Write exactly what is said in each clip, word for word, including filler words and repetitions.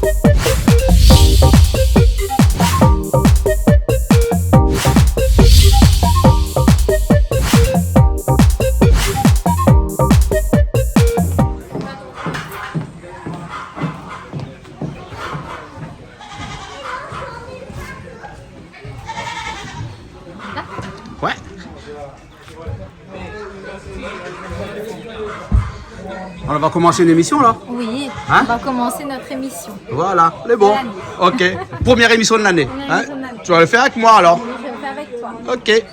Ouais. On va commencer une émission, là ? Oui, hein ? On va commencer notre émission. Voilà, c'est bon. De l'année. Ok. Première émission de l'année. Première émission de l'année. Tu vas le faire avec moi, alors ? Oui, je vais le faire avec toi. Ok.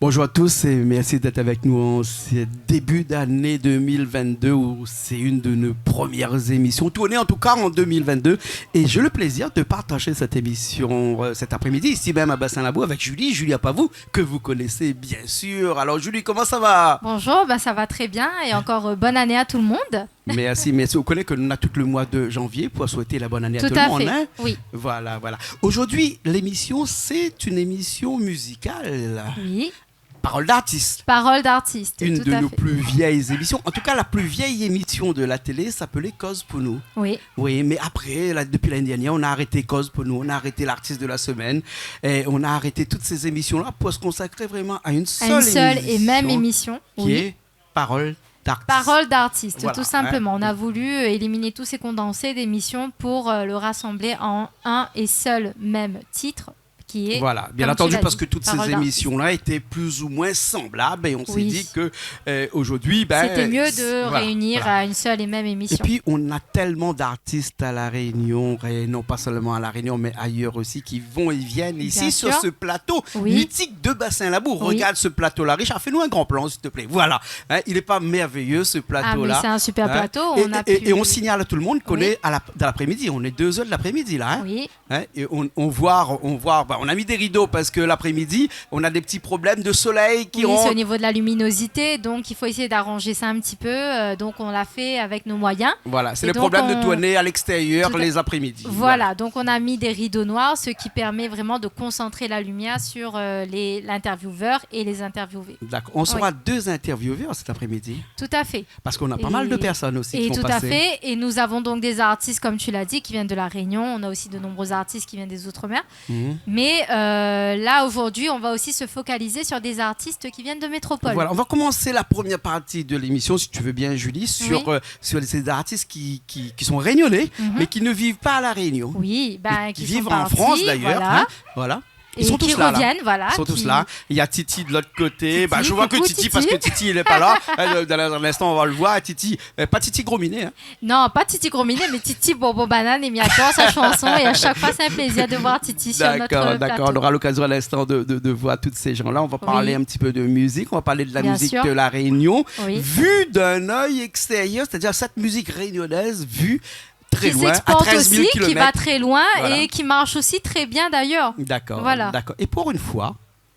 Bonjour à tous et merci d'être avec nous en ce début d'année deux mille vingt-deux, où c'est une de nos premières émissions tournées en tout cas en deux mille vingt-deux. Et j'ai le plaisir de partager cette émission, euh, cet après-midi, ici même à Bassin Labou avec Julie, Julia Pavou, que vous connaissez bien sûr. Alors Julie, comment ça va ? Bonjour, ben ça va très bien et encore, euh, bonne année à tout le monde. Merci, merci. Ou koné ke nou na tout le mois de janvier pour souhaiter la bonne année à tout le monde, hein ? Tout à fait, oui. Voilà, voilà. Aujourd'hui, l'émission, c'est une émission musicale. Oui. Parole d'artiste. Parole d'artiste, tout à fait. Une de nos plus vieilles émissions. En tout cas, la plus vieille émission de la télé s'appelait Koz pou nou. Oui. Oui, mais après, là, depuis l'année dernière, on a arrêté Koz pou nou, on a arrêté l'artiste de la semaine, et on a arrêté toutes ces émissions-là pour se consacrer vraiment à une seule et même émission, qui est Parole d'artiste. À une seule émission, oui. Parole d'artiste, tout simplement. Voilà, hein. On a voulu, euh, éliminer tous ces condensés d'émissions pour, euh, le rassembler en un et seul même titre, qui est, comme tu l'as dit, Parole d'artiste. Voilà, bien entendu, parce que toutes ces émissions-là étaient plus ou moins semblables et on s'est dit que, euh, aujourd'hui, ben, c'était mieux de réunir à une seule et même émission. Oui. Voilà, voilà. Et puis, on a tellement d'artistes à La Réunion, et non pas seulement à La Réunion, mais ailleurs aussi, qui vont et viennent ici sur ce plateau mythique de Bassin Labou. Bien sûr. Oui. Oui. Regarde ce plateau-là. Richard, fais-nous un grand plan, s'il te plaît. Voilà. Hein, il est pas merveilleux, ce plateau-là ? Ah, mais c'est un super plateau. Hein ? Et, on a et, et on signale à tout le monde qu'on est à la, dans l'après-midi. Oui. On est deux heures de l'après-midi, là, hein ? Oui. Hein, et on, on voit, on voit, bah, on a mis des rideaux parce que l'après-midi, on a des petits problèmes de soleil qui ont... Oui, c'est au niveau de la luminosité, donc il faut essayer d'arranger ça un petit peu, euh, donc on l'a fait avec nos moyens. Voilà, c'est le problème de tourner à l'extérieur les après-midi. Et donc on... Tout à... Voilà, donc on a mis des rideaux noirs, ce qui permet vraiment de concentrer la lumière sur, euh, les, l'intervieweur et les interviewés. D'accord. Oui. On sera deux intervieweurs cet après-midi. Tout à fait. Parce qu'on a pas mal de personnes aussi qui vont passer. Et, et tout à fait. Et nous avons donc des artistes, comme tu l'as dit, qui viennent de La Réunion. On a aussi de nombreux artistes qui viennent des Outre-mer. Mhm. Mais, euh, là, aujourd'hui, on va aussi se focaliser sur des artistes qui viennent de métropole. Voilà, on va commencer la première partie de l'émission, si tu veux bien, Julie, sur, euh, sur ces artistes qui, qui, qui sont réunionnais, mais qui ne vivent pas à La Réunion. Oui. Mhm. Oui, ben, qui sont partis, voilà. Et qui vivent en France, d'ailleurs, hein, voilà. Ils sont tous là, là. Et qui reviennent, voilà, qui... Ils sont tous là. Il y a Titi de l'autre côté. Titi, coucou Titi. Bah, je vois que Titi, parce que Titi, il est pas là. Hein, dans un instant, on va le voir. Titi, euh, pas Titi Gros Minet, hein. Non, pas Titi Gros Minet, mais Titi Bonbon Banane, et mi adore sa chanson, et à chaque fois, c'est un plaisir de voir Titi sur notre plateau. D'accord, d'accord. On aura l'occasion à l'instant de, de, de voir tous ces gens-là. Oui. On va parler un petit peu de musique, on va parler de la musique de La Réunion, vue d'un œil extérieur, c'est-à-dire cette musique réunionnaise vue très loin, à treize mille kilomètres. Bien sûr. Oui. Qui s'exporte aussi, qui va très loin et qui marche aussi très bien d'ailleurs. Voilà. Voilà. D'accord, d'accord. Et pour une fois,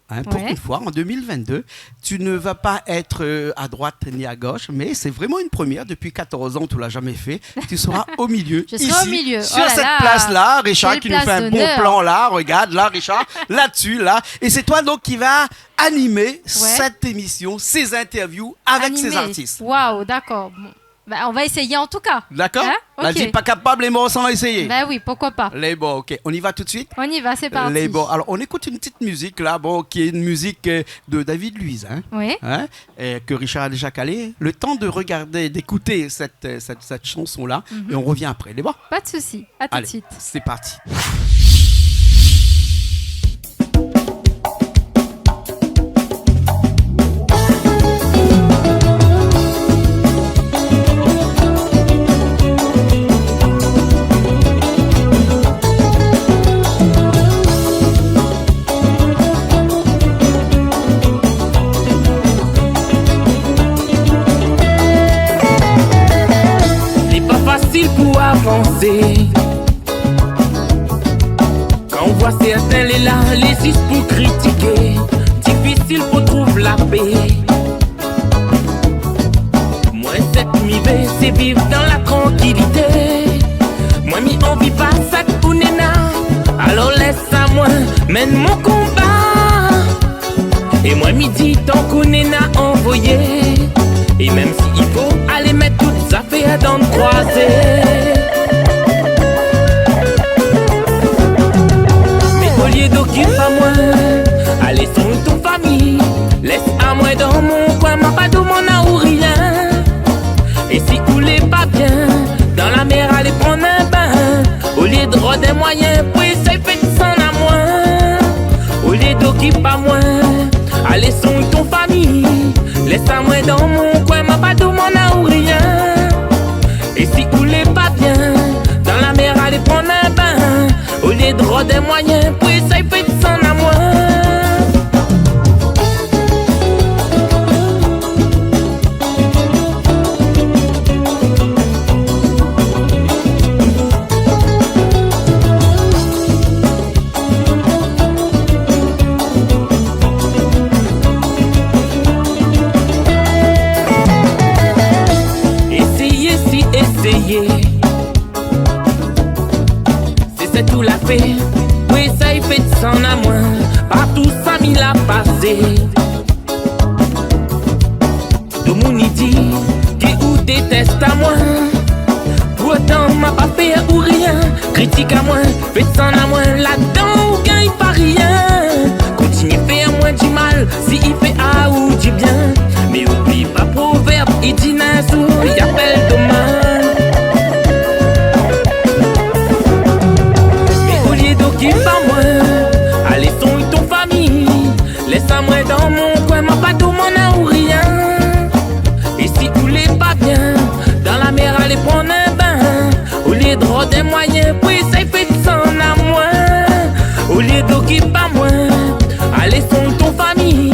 hein, pour une fois, en deux mille vingt-deux, tu ne vas pas être, euh, à droite ni à gauche, mais c'est vraiment une première. Depuis quatorze ans, tu l'as jamais fait. Tu seras au milieu, ici, sur cette place-là, Richard, qui nous fait un bon plan là. Je serai au milieu. Oh là là, quelle place d'honneur. Regarde là, Richard, là-dessus, là. Et c'est toi donc qui vas animer cette émission, ces interviews avec ces artistes. Ouais. Animer. Waouh, d'accord. Bon. Bah, on va essayer en tout cas. D'accord ? Hein ? Ok. La di pa kapab, lé mor san éséyé. Bah oui, pourquoi pas. Lé bon, ok. On y va tout de suite ? On y va, c'est parti. Lé bon. Alors, on écoute une petite musique là, bon, qui est une musique, euh, de David Luiz, hein ? Oui. Hein ? Et que Richard a déjà calé. Le temps de regarder, d'écouter cette, euh, cette, cette chanson-là, et on revient après. Lé bon ? Mhm. Pas de souci. À tout de suite. Allez, c'est parti. Lé pa fasil pou avansé. Kan ou voi sèrtin lé la, lé zis pou kritiké, difisil pou trouv la pé. Moin, sak mi vé, sé viv dan la trankilité. Moin, mi anvi pa sak ou néna, alor lès amoin menn mon konba. É moin, mi di, tank ou néna anvoyé, é mèm si i fo alé mèt tout zafèr dan kroizé, Dé moiyin pou éséy fé désann amoin. Olié d'okip amoin, alé songn ton fami. Lès amoin dan mon koin, ma pa domann aou rien. É si ou lé pa bien, dan la mèr alé prann in bin. Olié d'rod in moiyin pou éséy fé désann amoin. Éséyé, si éséyé. Sé sèt ou la fé, pou éséy fé désann amoin, partou sa mi la pasé. Domoun i di ke ou détès amoin, pourtan ma pa fé aou rien. Kritik amoin, fé désann amoin, ladan ou gingn pa rien. Kontinié fé amoin di mal, si i fé aou di bien. Mé oubli pa provèrb, i di na zour i apèl domann. Mé olié d'okip amoin, alé songn ton fami. Lès amoin dan mon koin, ma pa domann aou rien. É si ou lé pa bien, dan la mèr alé prann in bin. Olié d'rod in moiyin pou éséy fé désann amoin. Olié d'okip amoin, alé songn ton fami.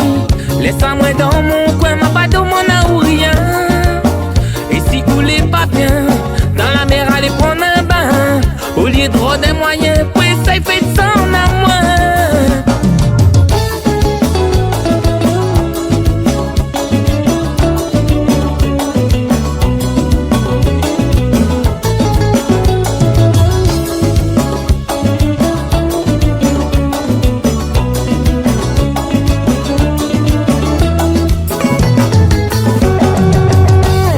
Lès amoin dan mon koin, ma pa domann aou rien. É si ou lé pa bien, dan la mèr alé prann in bin. Olié d'rod in moiyin pou éséy fé désann amoin.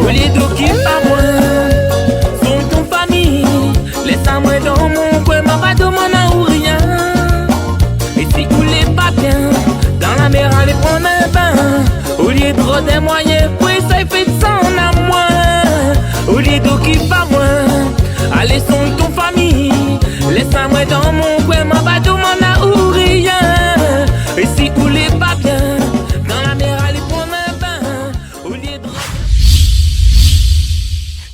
Olié d'okip amoin, songn ton fami. Lès amoin dan mon koin, ma pa domann aou rien. É si ou lé pa bien, dan la mèr alé prann in bin. Olié d'rod in moiyin pou éséy fé désann amoin. Olié d'okip amoin, alé songn ton fami. Lès amoin dan mon koin, ma pa domann aou rien. É si ou lé pa bien, dan la mèr alé prann in bin. Olié d'rod...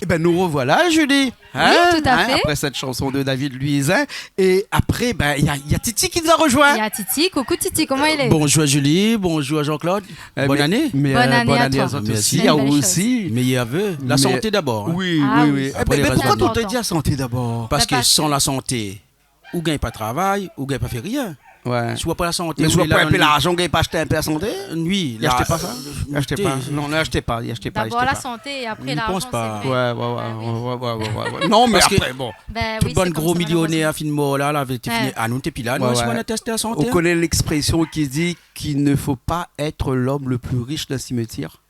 Eh ben, nous revoilà, Julie. Oui, tout à fait. Après cette chanson de David Louisin. Et après, ben, il y a, il y a Titi qui nous a rejoint. Il y a Titi. Coucou Titi, comment il est ? Bonjour Julie, bonjour Jean-Claude. Bonne année. Bonne année à toi. Merci à vous aussi. Meilleurs vœux. La santé d'abord, hein. Oui, oui, oui. Eh ben, mais pourquoi on te dit la santé d'abord ? Parce que sans la santé, ou gingn pa travay, ou gingn pa fé rien. Ouais. Si ou na pa la santé, mé si ou na pa in pé larzan, ou gingn pa ashté in pé la santé ? Oui, la... Ashté pa sa ? Ashté pa. Non, non, ashté pa, ashté pa. D'abord la santé é apré larzan, sé vré. Ouais, ouais, ouais. Non, mé apré, bon. Tout bann gro milionèr la fine mor la, la té fini, anou té pi la, nou, si ou na ashté la santé. Ou koné l'expression qui dit qu'il ne faut pas être l'homme le plus riche d'un cimetière ?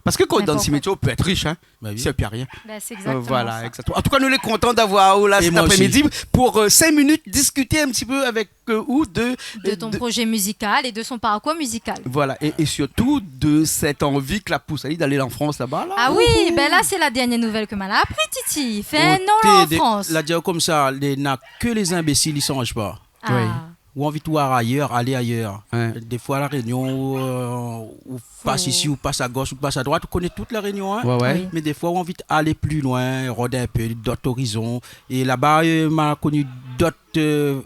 Parce que quand dans le cimetière, on peut être riche, hein. Bah oui. C'est plus rien. Bah, c'est exactement ça. Voilà, exactement. En tout cas, nous sommes contents d'avoir vous là cet après-midi pour, euh, cinq minutes, discuter un petit peu avec, euh, vous de, de ton projet musical et de son parcours musical. Voilà, et, et surtout de cette envie que la pousse ali d'aller en France là-bas, là. Ah oui, ben là, c'est la dernière nouvelle que ma la apri, Titi. I fé in an la an Frans. La di konmsa, na ke lé zinbésil i sanz pa. Ah. Oui. Ou anvi voir ayèr, alé ayèr. Ouais. Défoi La Rényon, ou, euh, ou pas isi, ou pas a gosh, ou pas a droit, ou koné tout La Rényon, hein. Ouais, ouais. Oui. Mé défoi ou anvi alé pli loin, rod in pé dot orizon. É laba, euh, ma koni dot, euh,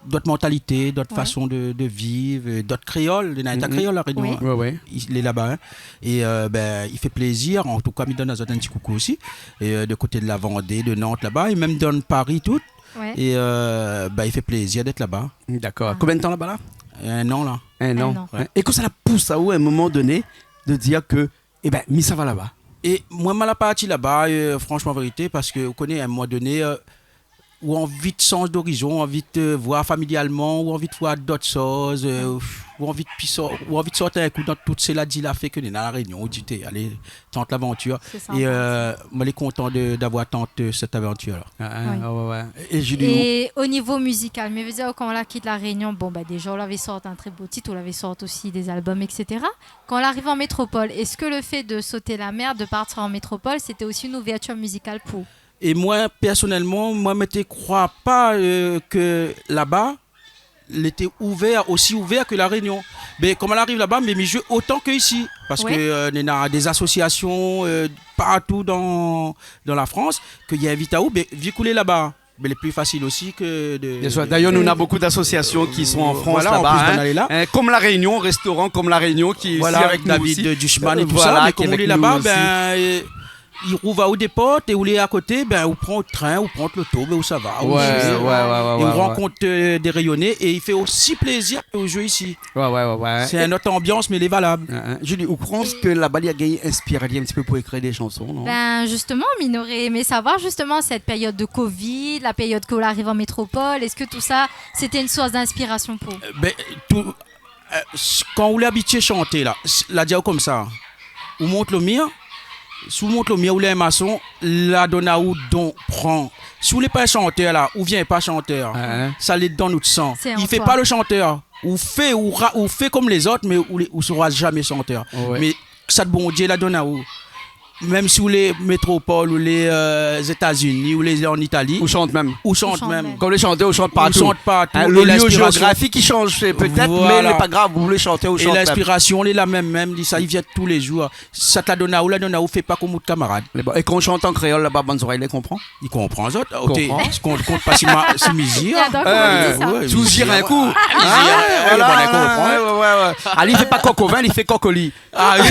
dot mantalité, dot fason de, de viv, euh, dot kréol. Néna in ta kréol La Rényon, hein. Oui. Ouais, ouais. Lé laba, hein. É, euh, ben, i fé plézir. An tou ka, mi donn azot in ti koukou osi. É, euh, de koté de la Vandé, de Nant laba, é mèm dan Paris tout. Ouais. É, euh, ben, i fé plézir d'èt laba. D'accord. Ah. Konbien d'tan laba la ? In an la. In an. In an. Ouais. É kosa la pous aou, à un moment donné, de dir ke, eh ben, mi sava laba ? É moin, ma la parti laba, euh, franshman, vérité, parske ou koné, à un moment donné, euh, ou anvi sanz d'orizon, ou anvi voir familialman, ou anvi voir dot shoz, euh, ou anvi pi sor-, ou anvi sort in kou dan tout sé la di la fé ke néna La Rényon, ou di té alé tant l'aventure. C'est sympa, ça. Et, euh, moin lé kontan de, d'avoir tant, euh, cette aventure-là. Ah, ah, ouais, ouais. Et Julie, é o nivo mizikal, mé vé dir, kan ou la kit La Rényon, bon, ben, déja, ou lavé sort in tré bo tit, ou lavé sort osi dé album, et cetera. Kan ou la ariv an métropol, èske le fé de sauter la mer, de partir an métropol, sété osi in ouvertir mizikal pou ou ? É moin, pèrsonèlman, moin, mi té kroi pa, euh, ke laba, lété ouvèr, osi ouvèr ke La Rényon. Mé kan moin la ariv laba, mé mi zoué otan ke isi. Parske, euh, néna dé zasosiasion, euh, partou dan, dan la Frans, ke i invit aou, mé vi k'ou lé laba, mé lé pli fasil osi ke de, Bien sûr. D'ailleurs, nous, on a beaucoup d'associations qui sont en France, voilà, là-bas, en plus, hein. Hein, comme La Réunion, restaurant comme La Réunion, qui est ici avec nous aussi. Voilà, David Duchman et tout ça, voilà, mais comme on est là-bas, ben, euh, i rouv aou dé port, é ou lé a koté, ben, ou pran out trin, ou pran out loto, ben, ou sava, ou shé, é ou rankont, euh, dé Rényoné, é i fé osi plézir ke ou zoué isi. Ouais, ouais, ouais, ouais. Sé in ot anbians, mé lé valab. Hein, hein. Julie, ou pans ke laba li la gingn inspir ali in ti pé pou ékri dé shanson, non ? Ben, justement, mi noré émé savoir, justement, cette période de covid, la période ke ou la ariv an métropol, est-ce que tout ça, c'était une source d'inspiration pour vous ? Euh, ben, tout, euh, s-, kan ou lé abitié shanté la, s-, la di aou konmsa, ou mont lo mir, si ou mont lo mir, ou lé in mason, la donn aou don, pran. Si ou lé pa in shantèr la, ou vien pa shantèr. Hein, hein. Sa lé dan nout san. Sé an toi. I fé pa lo shantèr. Ou fé, ou ra-, ou fé konm lézot, mé ou lé, ou sera zamé shantèr. Ouais. Mé sak Bondié la donn aou. Mèm si ou lé métropol, ou lé, euh, Zétazini, ou lé an Itali. Ou shant mèm. Ou shant mèm. Kan ou lé shantèr, ou shant partou. Ou shant partou. Hein, lo lieu géografik i shanj pétèt, mé lé pa grav, ou lé shantèr, ou shant mèm. É linspirasion, lé la mèm, mèm, li, sa i vien tou lé zour. Sak la donn aou, la donn aou, fé pa konm out kamarad. Mé bon, é kan ou shant an kréol laba, bann zorèy i konpran ? I konpran, zot. Ah, OK. Konpran. Kont, kont pa si ma-, si mi zir. J'adore comment il dit ça. Euh, ouais, si ou zir in kou. Ah, mi zir, ouais, voilà, bon, i konpran. Ouais, ouais, ouais. Ah, li fé pa kok o vin, li fé kok o li. Ah oui.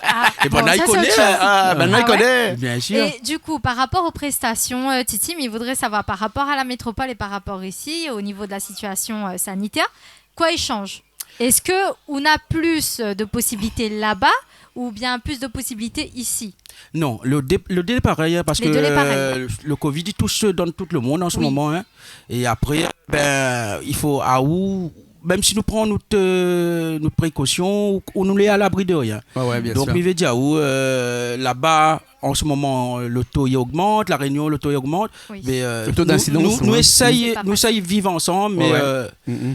Ah, é bon, sa, sé ot shoz. Ah, ben, i koné. Bien sûr. Et du coup, par rapport aux prestations, euh, Titi, mi voudré savoir, par rapport à la métropole et par rapport ici, au niveau de la situation, euh, sanitaire, koi i shanj ? Èske ou na plis, euh, de posibilité laba oubien plis de posibilité isi ? Non, lé dé, lé dé parèy, hein, parske, euh, lo covid i toush dan tout lo monn an se moman, hein. Oui. É apré, ben, i fo, aou, mèm si nou pran nout, euh, nout prékosion, ou, ou nou lé a labri de rien. Ouais, ouais, bien sûr. Donk, mi vé dir aou, euh, laba, an se moman, euh, lo to i ogmant, La Rényon, lo to i ogmant. Oui. Mé, euh, lo to d'insidans, nou, nou, nou éséy, nou éséy viv ansanm, mé, euh,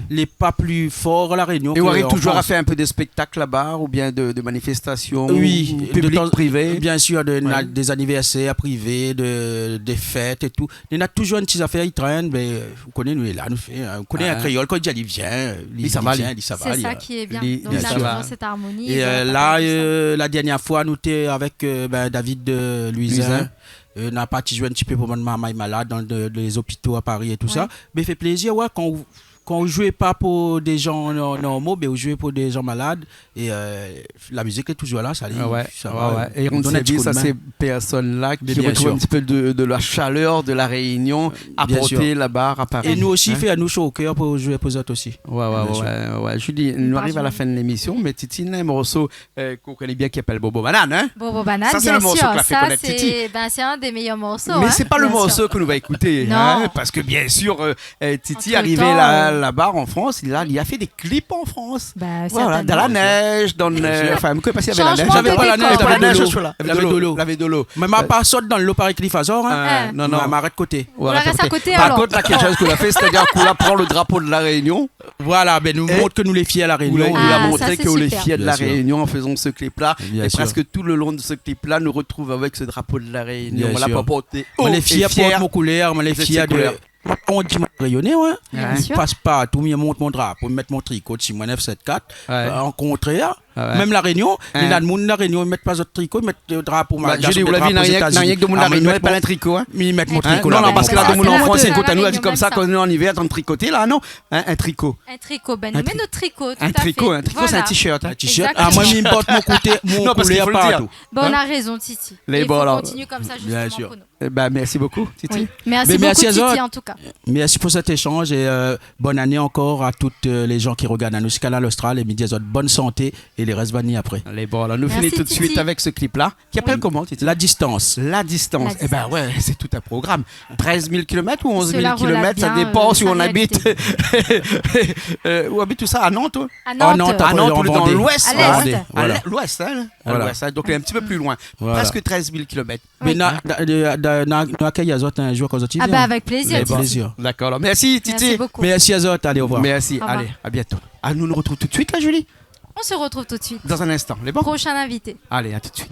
lé pa pli for La Rényon ke an Frans. É ou ariv touzour a fé in pé de spéktak laba, oubien de, de manifestasion, piblik, privé ? Oui, de tan, bien sûr, de, na dé zanivèrsèr privé, de, dé fèt é tou. Néna touzour in ti zafèr i trène, mé, euh, ou koné, nou lé la, nou fé, hein. Ou koné in kréol, kan li di ali vien, li, li sava, li vien, li sava, li, euh, li sava. C'est ça qui est bien. Li, li sava. Dans cette harmonie, il y a pas de ça. É, euh, la, euh, la dernièr foi, nou té avèk, euh, ben, David, euh, Louisin. Louisin. Euh, na parti zoué in ti pé pou bann marmay malad dan de, de, lé zopito a Paris é tou sa. Ouais. Mé i fé plézir, ouais, kan ou, kan ou zoué pa pou dé jan nor-, normou, mé ou zoué pou dé jan malad. É, euh, la mizik lé touzour la, sa, li, sa va, li donn in ti kou d'min. Ah ouais, ouais, ouais. Et rendre service à ces personnes-là qui retrouvent un petit peu de, de la chaleur de La Réunion apportée là-bas à Paris, hein. Bien sûr. É nou osi, i fé anou sho o kèr pou zoué pou zot osi. Bien sûr. Ouais, ouais, ouais, ouais. Julie, nou ariv a la fin de lémision, mé Titi, néna in morso euh, k'ou koné bien, ki apèl Bobo Banane, hein ? Bobo Banane, bien sûr. Sa, sé lo morso ki la fé konèt Titi. Ça, c'est, ben, c'est un des meilleurs morceaux, hein. Bien sûr. Mé sé pa lo morso ke nou va ékouté, hein, parske, bien sûr, euh, euh, Titi arivé la, laba an Frans, li la, li la fé dé klip an Frans. Entre-temps, non ? Ben, certainement. Voilà, dan la nèj, dan, euh, enfin, mi koné pa si lavé la nèj. Changement de décor. Lavé pa la nèj, lavé dolo. Lavé dolo. Lavé dolo. Mé ma pa sot dan lo parèy Cliff Azor, hein. Euh, non, non. Ma, ma rès koté. Voilà, rès koté. Ou la rès a koté, alor. Par kont, la, kékshoz k'ou la fé, sétadir k'ou la pran lo drapo de La Rényon. Voilà, ben, nou mont ke nou lé fièr La Rényon. Ou la, ou la montré ke ou lé fièr de La Rényon an fézan se klip-la. Ah, sa, sé sipèr. Bien sûr. Et presque tout le long de ce clip-là, nou retrouv avèk se drapo de La Rényon. Bien sûr. Voilà, pou aporté haut et fier de cette couleur. Moin lé fièr pou mon koulèr, moin lé fièr de, moin, on di moin rényoné, hein. Bien sûr. Mi pas partou, mi mont mon drapo, mi mèt mon triko dsi moin, nèf sèt kat, euh, an kontrèr. Ah ouais. Mèm La Rényon, néna demoun La Rényon, i mèt pa zot triko, i mèt, euh, drapo malgash, i mèt drapo Zétazini. Bah, Julie, ou la vi, na rienk, na rienk demoun La Rényon i mèt pa in triko, hein. Mi mèt mon triko. Non, non, parske la, demoun an Frans i ékout anou, la di konmsa, kan nou lé an ivèr, atann trikoté la, non ? Hein, in triko. In triko, ben, nou mèt nout triko, tout à fait. In triko, in triko, sé in t-shirt, hein. Voilà. In t-shirt. Exactement. Ah, moin, mi port mon koulèr partou. Non, parske i fo le dir. Hein ? Ben, ou na rézon, Titi. É i fo kontinié konmsa, justement, pou nou. Bien sûr. Eh ben, merci beaucoup, Titi. Oui. Merci beaucoup, Titi, en tout cas. Mé merci azot. Merci pou sèt éshanj é, euh, bone ané ankor a tout, euh, lé jan ki rogard anou si Kanal Austral é mi di azot bone santé é lé rès va ni apré. Alé, bon, alor, nou fini tout de suite avèk se klip-la. Merci, Titi. Oui. Ki apèl koman, Titi ? La distance. La distance. La distance. Eh ben ouais, sé tout in program. Trèz mil kilomèt ou onz mil kilomèt, sa dépan si ou abit, euh, ou abit ousa, à Nantes, ou ? À Nantes. À Nantes, après, en Vendée. À Nantes, ou lé dan l'ouest, la. À l'est. Voilà. À l'ouest, hein, à l'ouest, hein, donc un petit peu plus loin. Voilà. Presque trèz mil kilomèt. Mé na, na, na, na, na akèy azot in zour kan zot i vien. Ah ben, avec plaisir, Titi. Avec plaisir. D'accord, alors, merci, Titi. Merci beaucoup. Merci azot, alé, au revoir. Merci, allez, à bientôt. Au revoir. Ah, nou, nou retrouv tout de suite, la, Julie ? On se retrouve tout de suite. Dans un instant, lé bon ? Prochain invité. Allez, à tout de suite.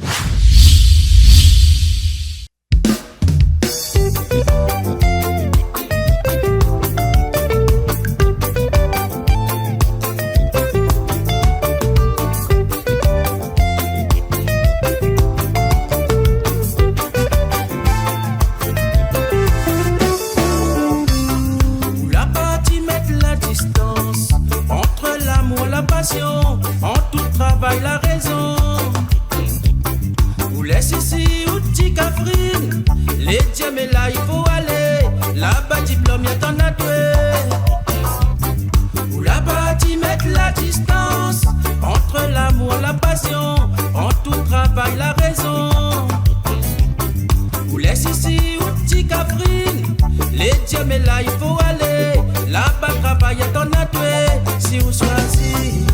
I fo alé laba, travay atann atwé. Si ou shoizi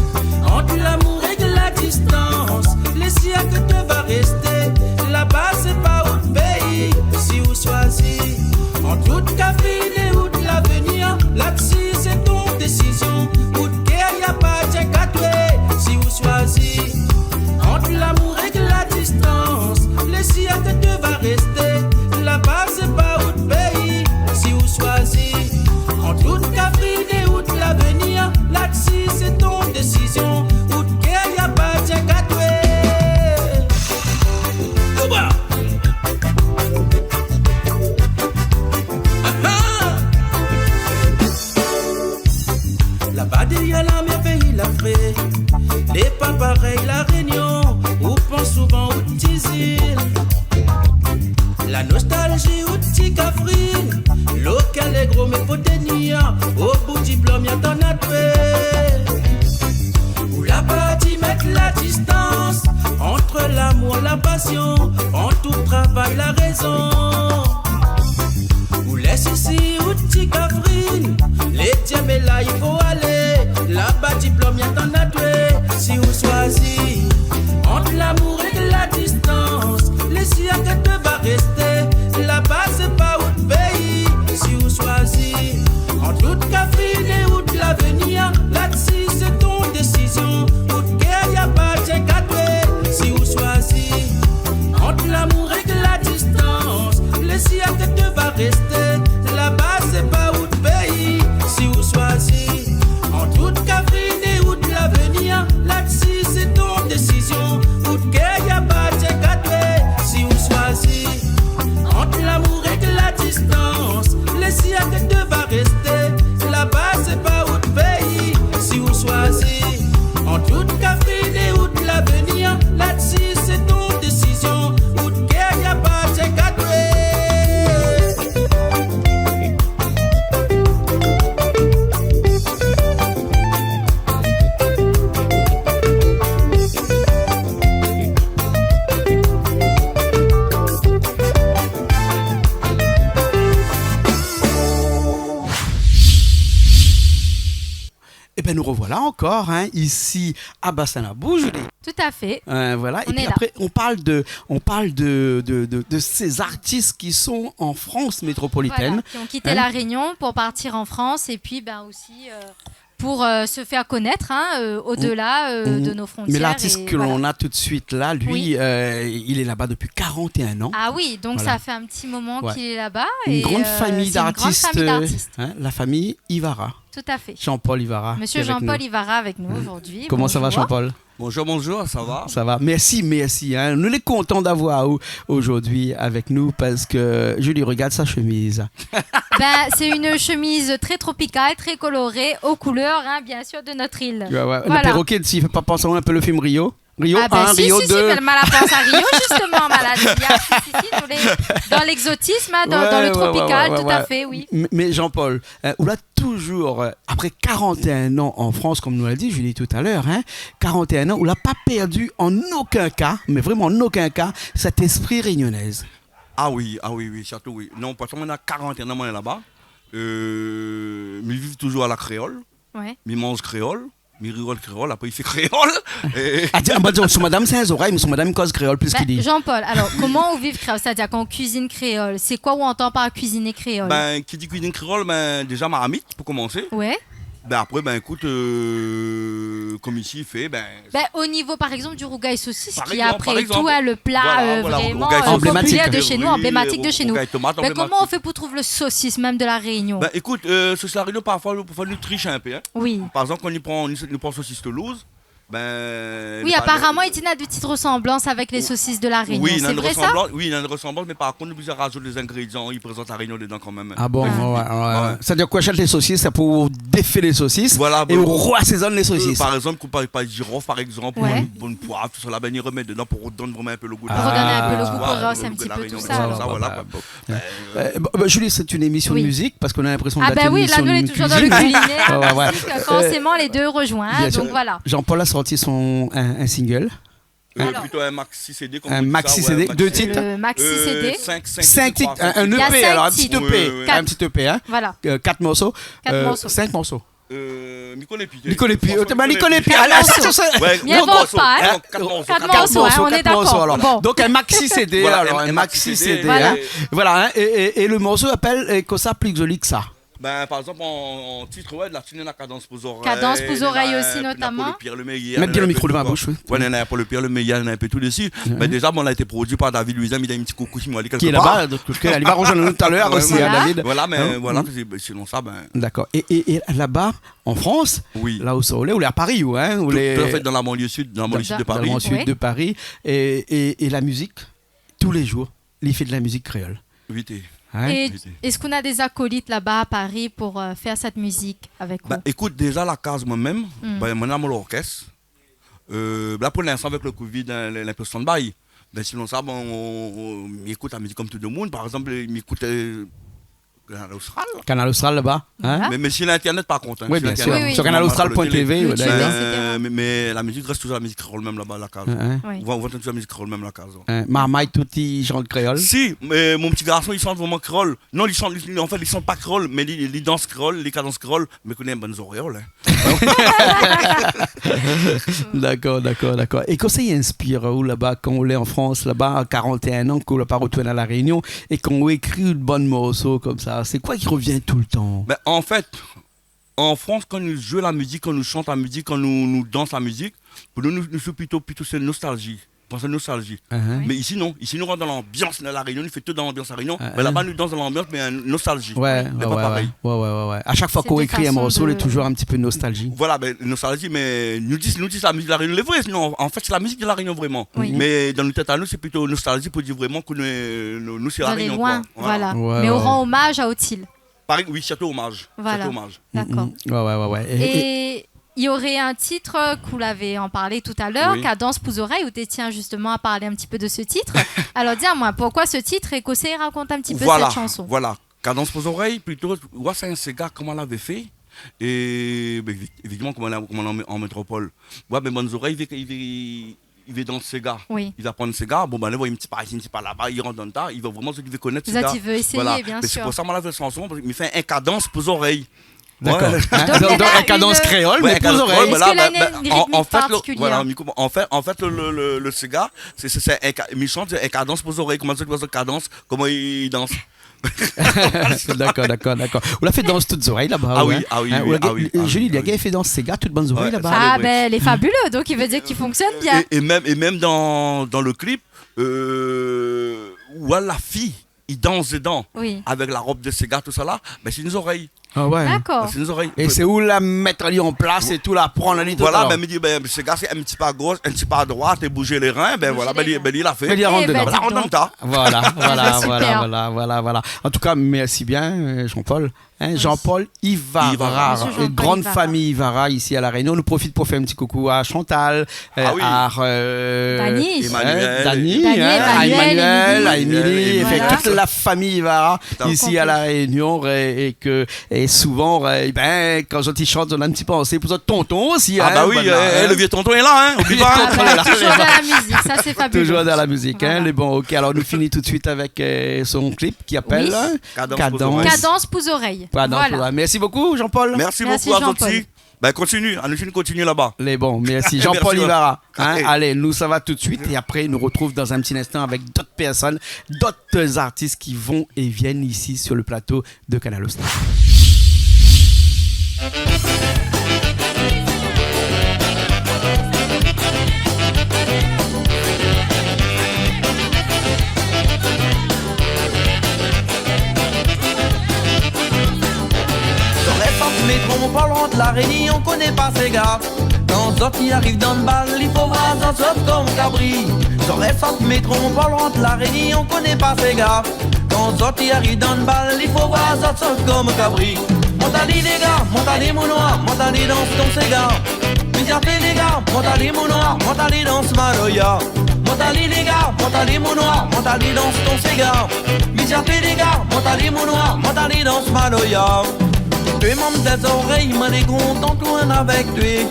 ant lamour èk la distans, lé sir ke té va rèsté. Laba sé pa out péi. Si ou shoizi ant out kafrine é out lavenir, la dsi sé ton désizion. Out kèr i apartien k'atwé. Si ou shoizi ant lamour èk la distans, lé sir ke té va rèsté. Laba sé pa out péi. Si ou shoizi ant out kafrine é out lavenir, la dsi sé ton désizion. Out kèr i apartien k'atwé. Touba. Aha. Laba dèrièr la mèr péi Lafrik, lé pa parèy La Rényon, ou pans souvan out ti zil. La nostalzi out ti kafrine, lo kèr lé gro mé fo tenir, o bout di plan mi atann atwé. Ou la parti mèt la distans ant lamour, la pasion, ant out travay, la rézon. Ou lès isi out ti kafrine, lé dièm é la i fo alé. Laba di plan mi atann atwé. Si ou shoizi ant lamour èk la distans, lé sir ke té va rèsté. Laba sé pa out péi. Si ou shoizi ant out kafrine é out lavenir, la dsi sé ton désizion. Out kèr i apartien k'atwé. Si ou shoizi ant lamour èk la distans, lé sir ke té va rèsté. Laba sé pa out péi. Si ou shoizi ant out kafrine é out lavenir, la dsi sé ton désizion. Out kèr i apartien k'atwé. Si ou shoizi ant lamour èk la distans, lé sir ke té va rèsté. Laba sé pa out péi. Si ou shoizi ant out kafrine é out lavenir, la dsi sé ton désizion. Out kèr i apartien k'atwé. Ében, nous revoilà encore, hein, ici à Bassin Labou, Julie. Tout à fait. Euh, voilà. Et puis après, on parle de, on parle de, de, de, de ces artistes qui sont en France métropolitaine, hein. Voilà, qui ont quitté La Réunion pour partir en France et puis, ben, aussi, euh, pour, euh, se faire connaître, hein, euh, au-delà, euh, de nos frontières. Mais l'artiste que l'on a tout de suite là, lui, euh, il est là-bas depuis quarante et un ans. Ah oui, donc ça fait un petit moment qu'il est là-bas. Une grande famille d'artistes, euh, hein, la famille Ivara. Tout à fait. Jean-Paul Ivara, qui est avec nous. Monsieur Jean-Paul Ivara avec nous aujourd'hui. Comment ça va, Jean-Paul ? Bonjour, bonjour, ça va ? Ça va. Merci, merci, hein. Nou lé kontan d'avoir aou aujourd'hui avec nous parce que, Julie, regarde sa chemise. Ben, c'est une chemise très tropicale, très colorée, aux couleurs, hein, bien sûr, de notre île. Ouais, ouais. Voilà. Le perroquet, si, i fé pa pansé aou in pé le film Rio ? Rio un, Rio deux. Ah ben, si, si, si, mé ma la pans à Rio, justement, ma la di. Ah, si, si, si, dans les, dans l'exotisme, hein, dans, dans le tropical, tout à fait, oui. Ouais, ouais, ouais, ouais, ouais. Mais, mais Jean-Paul, euh, ou la toujours, euh, après quarante et un ans en France, comme nous l'a dit Julie tout à l'heure, hein, quarante et un ans, ou la pa perdu en aucun cas, mais vraiment en aucun cas, cet esprit réunionnais. Ah oui, ah oui, oui, surtout oui. Non, parske moin néna quarante et un an moin lé laba. Euh, mi viv toujours à la créole. Ouais. Mi manz kréol, mi rirol kréol, apré i fé kréol. É ah, tiens, bah, son madam sé in zorèy, mé son madam i koz kréol plis ke li. Ben, Jean-Paul, alors, comment on vit créole ? C'est-à-dire, quand on cuisine créole, c'est quoi on entend par cuisiner créole ? Ben, ki di kuizine kréol, ben, déza marmit, pou komansé. Ouais. Ben, apré, ben, ékout, euh, kom isi i fé, ben, Ben, au niveau, par exemple, du rougay saucisse, qui est après tout, hein, le plat, euh, vraiment, euh, populaire de chez nous, emblématique de chez nous. Voilà, voilà, rougay saucisse, rougay tomat, emblématique. Mais comment on fait pour trouver le saucisse même de La Réunion ? Ben, ékout, euh, saucisse La Réunion, parfoi, parfoi nou trish in pé, hein. Oui. Par exemple, kan nou pran, nou pran saucisse Toulouse, ben, oui, apparemment, i di néna de petites ressemblances avec les saucisses de La Réunion. C'est vrai, ça ? Oui, néna in resanblans, oui, néna in resanblans, mé par kont, nou oblizé razout lé zingrédian i prézant La Réunion dedan kan mèm. Ah bon, ouais, ouais, ouais. Sétadir k'ou ashèt lé sosis, sé pou défé lé sosis é ou réasézone lé sosis. Voilà, bon. Euh, par exemple, kan ou pran pa zirof, par exemple, ou in bon poiv, tousa la, ben, i remèt dedan pou redone vréman in pé le gou. Pou redone in pé le gou, pou rehaussé in ti pé tousa, alor. Ah, voilà, voilà, voilà. Voilà, bon. Euh, bon, bah, Julie, c'est une émission de musique, parce qu'on a l'impression d'être une émission de cuisine, hein. Oui. Ah ben oui, là, nous, on est toujours dans le culinaire, musique, forcément, les deux rejoignent, donc voilà. Bien sûr. Jean-Paul a sorti son, un, un single. Euh, plutôt un maxi C D, comme on dit ça, ouais, un maxi C D, deux titres. Le maxi C D. Euh, cinq, cinq titres, un, un E P, alors, un petit E P, un petit E P, hein. Il y a cinq titres. Quatre. Voilà. Euh, quatre morceaux. Quatre morceaux. Euh, cinq morceaux. Euh, mi koné pi. Mi koné pi. Franchement, mi koné pi. Quatre morceaux. Allez, attention, ça. Ouais, quatre morceaux. Quatre morceaux, hein, on est d'accord. Quatre morceaux, alors. Bon. Donc, un maxi C D, alors, un maxi C D, hein. Voilà, hein. Et, et, et le morceau s'appelle, euh, Kosa pli zoli ke sa. Ben, par exemple, en, en titre, ouais, la tine, néna Cadence pou zorèy. Cadence pou zorèy aussi, notamment. Néna, euh, néna Paul Pierre le Meilleur, néna un peu tout, quoi. Mèt bien le micro dan la boush, ouais. Ouais, néna Paul Pierre le Meilleur, néna un peu tout dessus. Ouais. Ben, déjà, bon, la été produit par David Louisin, mi di in ti koukou si mi voi ali kèlke par. Qui est là-bas, de l'autre côté, li va rejoindre nous tout à l'heure aussi, hein, David. Voilà, mais voilà, c'est, ben, sinon ça, ben. D'accord. Et, et, et là-bas, en France, là où ça, on est, on est à Paris, ou, hein, on est tout à fait dans la banlieue sud, dans la banlieue sud de Paris. Dans la banlieue sud de Paris. Et, et, et la musique, tous les jours, li fé de la musique créole. Vite. Hein ? Et est-ce qu'on a des acolytes là-bas à Paris pour, euh, faire cette musique avec vous ? Bah, écoute, déjà, la kaz, moin mèm, ben, moin néna mon orchestre. Euh, là, pour l'instant, avec le covid, hein, elle est un peu stand-by. Ben, sinon ça, bon, on, on, mi ékout la musique comme tout le monde. Par exemple, mi ékout, euh, Kanal Austral. Kanal Austral laba, hein ? Voilà. Mé, mé si l'internet, par kont, hein, oui, bien sûr. Sur kanal austral point T V, d'ailleurs. Mé, mé la mizik i rès toujour la mizik kréol mèm laba, la kaz. Hein, hein. Oui. Ou va, ou va antann toujour la mizik kréol mèm la kaz, hein. Hein, marmay tout i shant kréol ? Si, mé mon ti garson, li shant vréman kréol. Non, li shant, li, an fèt, li shant pa kréol, mé li, li dans kréol, li kadans kréol, mé koné in bann zoréol, hein. Dakor, dakor, dakor. É kosa i inspir aou laba, kan ou lé an Frans, laba, karant-é-in an, ke ou la pa retourn La Rényon, é kan ou ékri in bann morso konmsa, sé koi ki revien toultan ? Bin, an fèt, an Frans, kan nou zoué la mizik, kan nou shant la mizik, kan nou, nou dans la mizik, pou nou, nou, nou, sé plito, plito sé nostalzi. Pans a nostalzi. Mé isi, non. Isi, nou rant dan lanbians La Rényon, nou fé tout dan lanbians La Rényon. Mé laba, nou dans dan lanbians, mé, euh, nostalzi. Mé pa parèy. Ouais, ouais, ouais. A shak foi k'ou ékri in morso, lé toujour in ti pé nostalzi. Voilà, bin, nostalzi, mé nou di, nou di la mizik La Rényon, lé vré. Non, an fèt, sé la mizik de La Rényon, vréman. Oui. Mé dan nout tèt a nou, sé plito nostalzi pou dir vréman ke nou, nou, nou sé La Rényon, koi. Voilà. Mé ou ran omaz a Otil. Parèy, oui, sirtou omaz. Voilà. Sirtou omaz. Dakor. Mm, mm. Ouais, ouais, ouais, ouais. É, é i noré in tit k'ou lavé an parlé talèr, Kadans pou zorèy, ou té tien zistoman a parl in ti pé de se tit. Alor, di amoin, poukoi se tit é kosa i rakont in ti pé sèt shanson ? Voilà. Kadans pou zorèy, plito, ouais, sé in séga, koman lavé fé. É, bin, évi-, évidaman, koman la, koman la an, an métropol. Ouais, bin, bann zorèy, i vé, i vé, i vé dans séga. Oui. I vé aprann séga. Bon, bin, la, i voi in ti pa isi, in ti pa laba, i rant dan ta, i vé vréman sak i vé konèt séga. Zot i vé éséyé, bien sir. Voilà. Mé sé pou sa, moin, la fé shanson, parske mi fé in kadans pou zorèy. Voilà. Dakor. Hein ? Donk, donk, in kadans kréol, mé pou zorèy. Parske la, néna in ritmik partikilié. Voilà, mé koman, an fèt, an fèt, le, le, le, le séga, sé, sé, sé in ka-, mi shant in kadans pou zorèy. Koman sa, koman sa kadans, koman i dans. Dakor, dakor, dakor. Ou la fé dans tout zorèy laba, ah oui, ah oui, hein, oui, ou la, ah oui, ah oui, Julie, li la fé dans séga tout bann zorèy laba. Ouais, sa, sé vré. Ah bin, lé fabuleux, donk i vé dir k'i fonksionn bien. É, é mèm, é mèm dan, dan le clip, euh, ou la fi i dans dedan, avèk la rob de séga, tousala, bin, sé in zorèy. Ah ouais. Dakor. Bin, sé in zorèy. É sé ou la mèt ali an plas é tou, la pran ali toultan. Voilà, bin, mi di, bin, séga, sé in ti pa a gosh, in ti pa a droit, é bouz lé rin, bin, voilà, bin, li, bin, li la fé. Bouz lé rin. Mé li rant dedan. Voilà, rant dan ta. Voilà, voilà, voilà, voilà, voilà. An tou ka, mèrsi bien, euh, Jean-Paul. Hein, Jean-Paul Ivara, Ivara. Monsieur Jean-Paul Ivara. Grande famille Ivara isi a La Rényon. Nou profit pou fé in ti koukou a Chantal, euh, ah oui, a, euh, Dani. Emmanuel. Dani, hein, Emmanuel, Émilie. Emmanuel, Émilie, é tout la fami Ivara isi a La Rényon, é, é ke, é souvan, é bin, kan zot i shant, zot na in ti pansé pou zot tonton osi, hein, le vié tonton lé la, hein, oubli pa, hein. Vié tonton lé la. Toujour dan la mizik, sa sé fabuleux. Toujour dan la mizik, hein. Voilà. Mé bon, OK, alor nou fini tout de suite avèk, euh, son clip ki apèl, hein, Kadans pou zorèy. Kadans pou zorèy. Voilà. Mèrsi bokou, Jean-Paul. Mèrsi bokou a zot osi. Bin, kontinié, anou kontinié laba. Lé bon, mèrsi. Jean-Paul Ivara, hein. Allez, nou sava tout de suite é apré nou retrouv dan in ti instan avèk dot pèrsone, dot artis ki vont é viennent isi sur le plateau de Kanal Austral. Zorèy, sant, métropol, rant La Rényon, koné pa séga. Kan zot i ariv dan bal, i fo voir zot sot konm kabri. Zorèy, sant, métropol, rant La Rényon, koné pa séga. Kan zot i ariv dan bal, i fo voir zot sot konm kabri. Mont ali lé gar, mont ali mon noir, mont ali dans ton séga. Miziaté lé gar, mont ali mon noir, mont ali dans maloya. Mont ali lé gar, mont ali mon noir, mont ali dans ton séga. Miziaté lé gar, mont ali mon noir, mont ali dans maloya. Toué manm dé zorèy, moin lé kontan tourn avèk toué.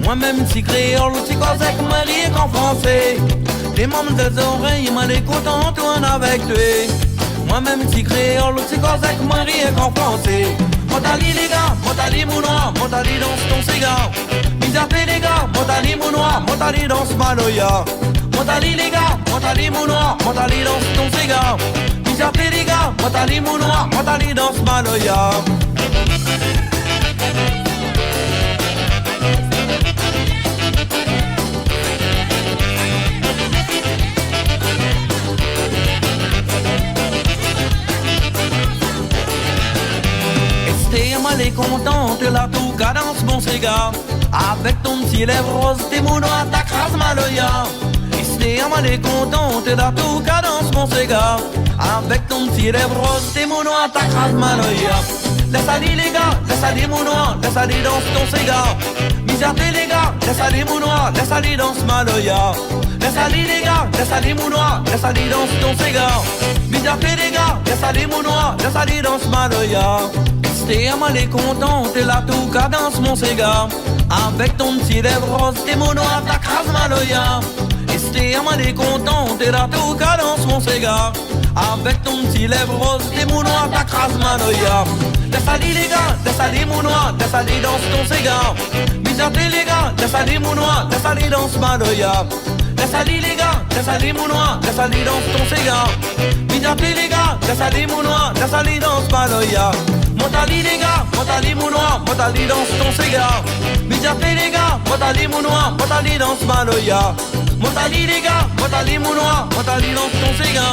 Moin mèm ti kréol, ti koz èk moin rienk an fransé. Lé manm dé zorèy, moin lé kontan tourn avèk toi. Moin mèm ti kréol, ti koz èk moin rienk an fransé. Mont ali lé gars, mont ali mon noir, mont ali dans ton séga. Mizafé lé gars, mont ali mon noir, mont ali dans maloya. Mont ali lé gars, mont ali mon noir, mont ali dans ton séga. Mizafé lé gars, mont ali mon noir, mont ali dans maloya. Èstèr, moin lé kontan, té la tou kadans mon séga. Avèk ton ti lèv roz, té mon noir, ta kraz maloya. Èstèr, moin lé kontan, té la tou kadans mon séga. Avèk ton ti lèv roz, té mon noir, ta kraz maloya. Lès ali lé gars, lès ali mon noir, lès ali dans ton séga. Mizafé lé gars, lès ali mon noir, lès ali dans maloya. Lès ali lé gars, lès ali mon noir, lès ali dans ton séga. Mizafé lé gars, lès ali mon noir, lès ali dans maloya. Èstèr, moin lé kontan, té la tou kadans mon séga. Avèk ton ti lèv roz, té mon noir, ta kraz maloya. Èstèr, moin lé kontan, té la tou kadans mon séga. Avèk ton ti lèv roz, té mon noir, ta kraz maloya. Lès ali lé gars, lès ali mon noir, lès ali dans ton séga. Mizafé lé gars, lès ali mon noir, lès ali dans maloya. Lès ali lé gars, lès ali mon noir, lès ali dans ton séga. Mizafé lé gars, lès ali mon noir, lès ali dans maloya. Mont ali lé gars, mont ali mon noir, mont ali dans ton séga. Mizafé lé gars, mont ali mon noir, mont ali dans maloya. Mont ali lé gars, mont ali mon noir, mont ali dans ton séga.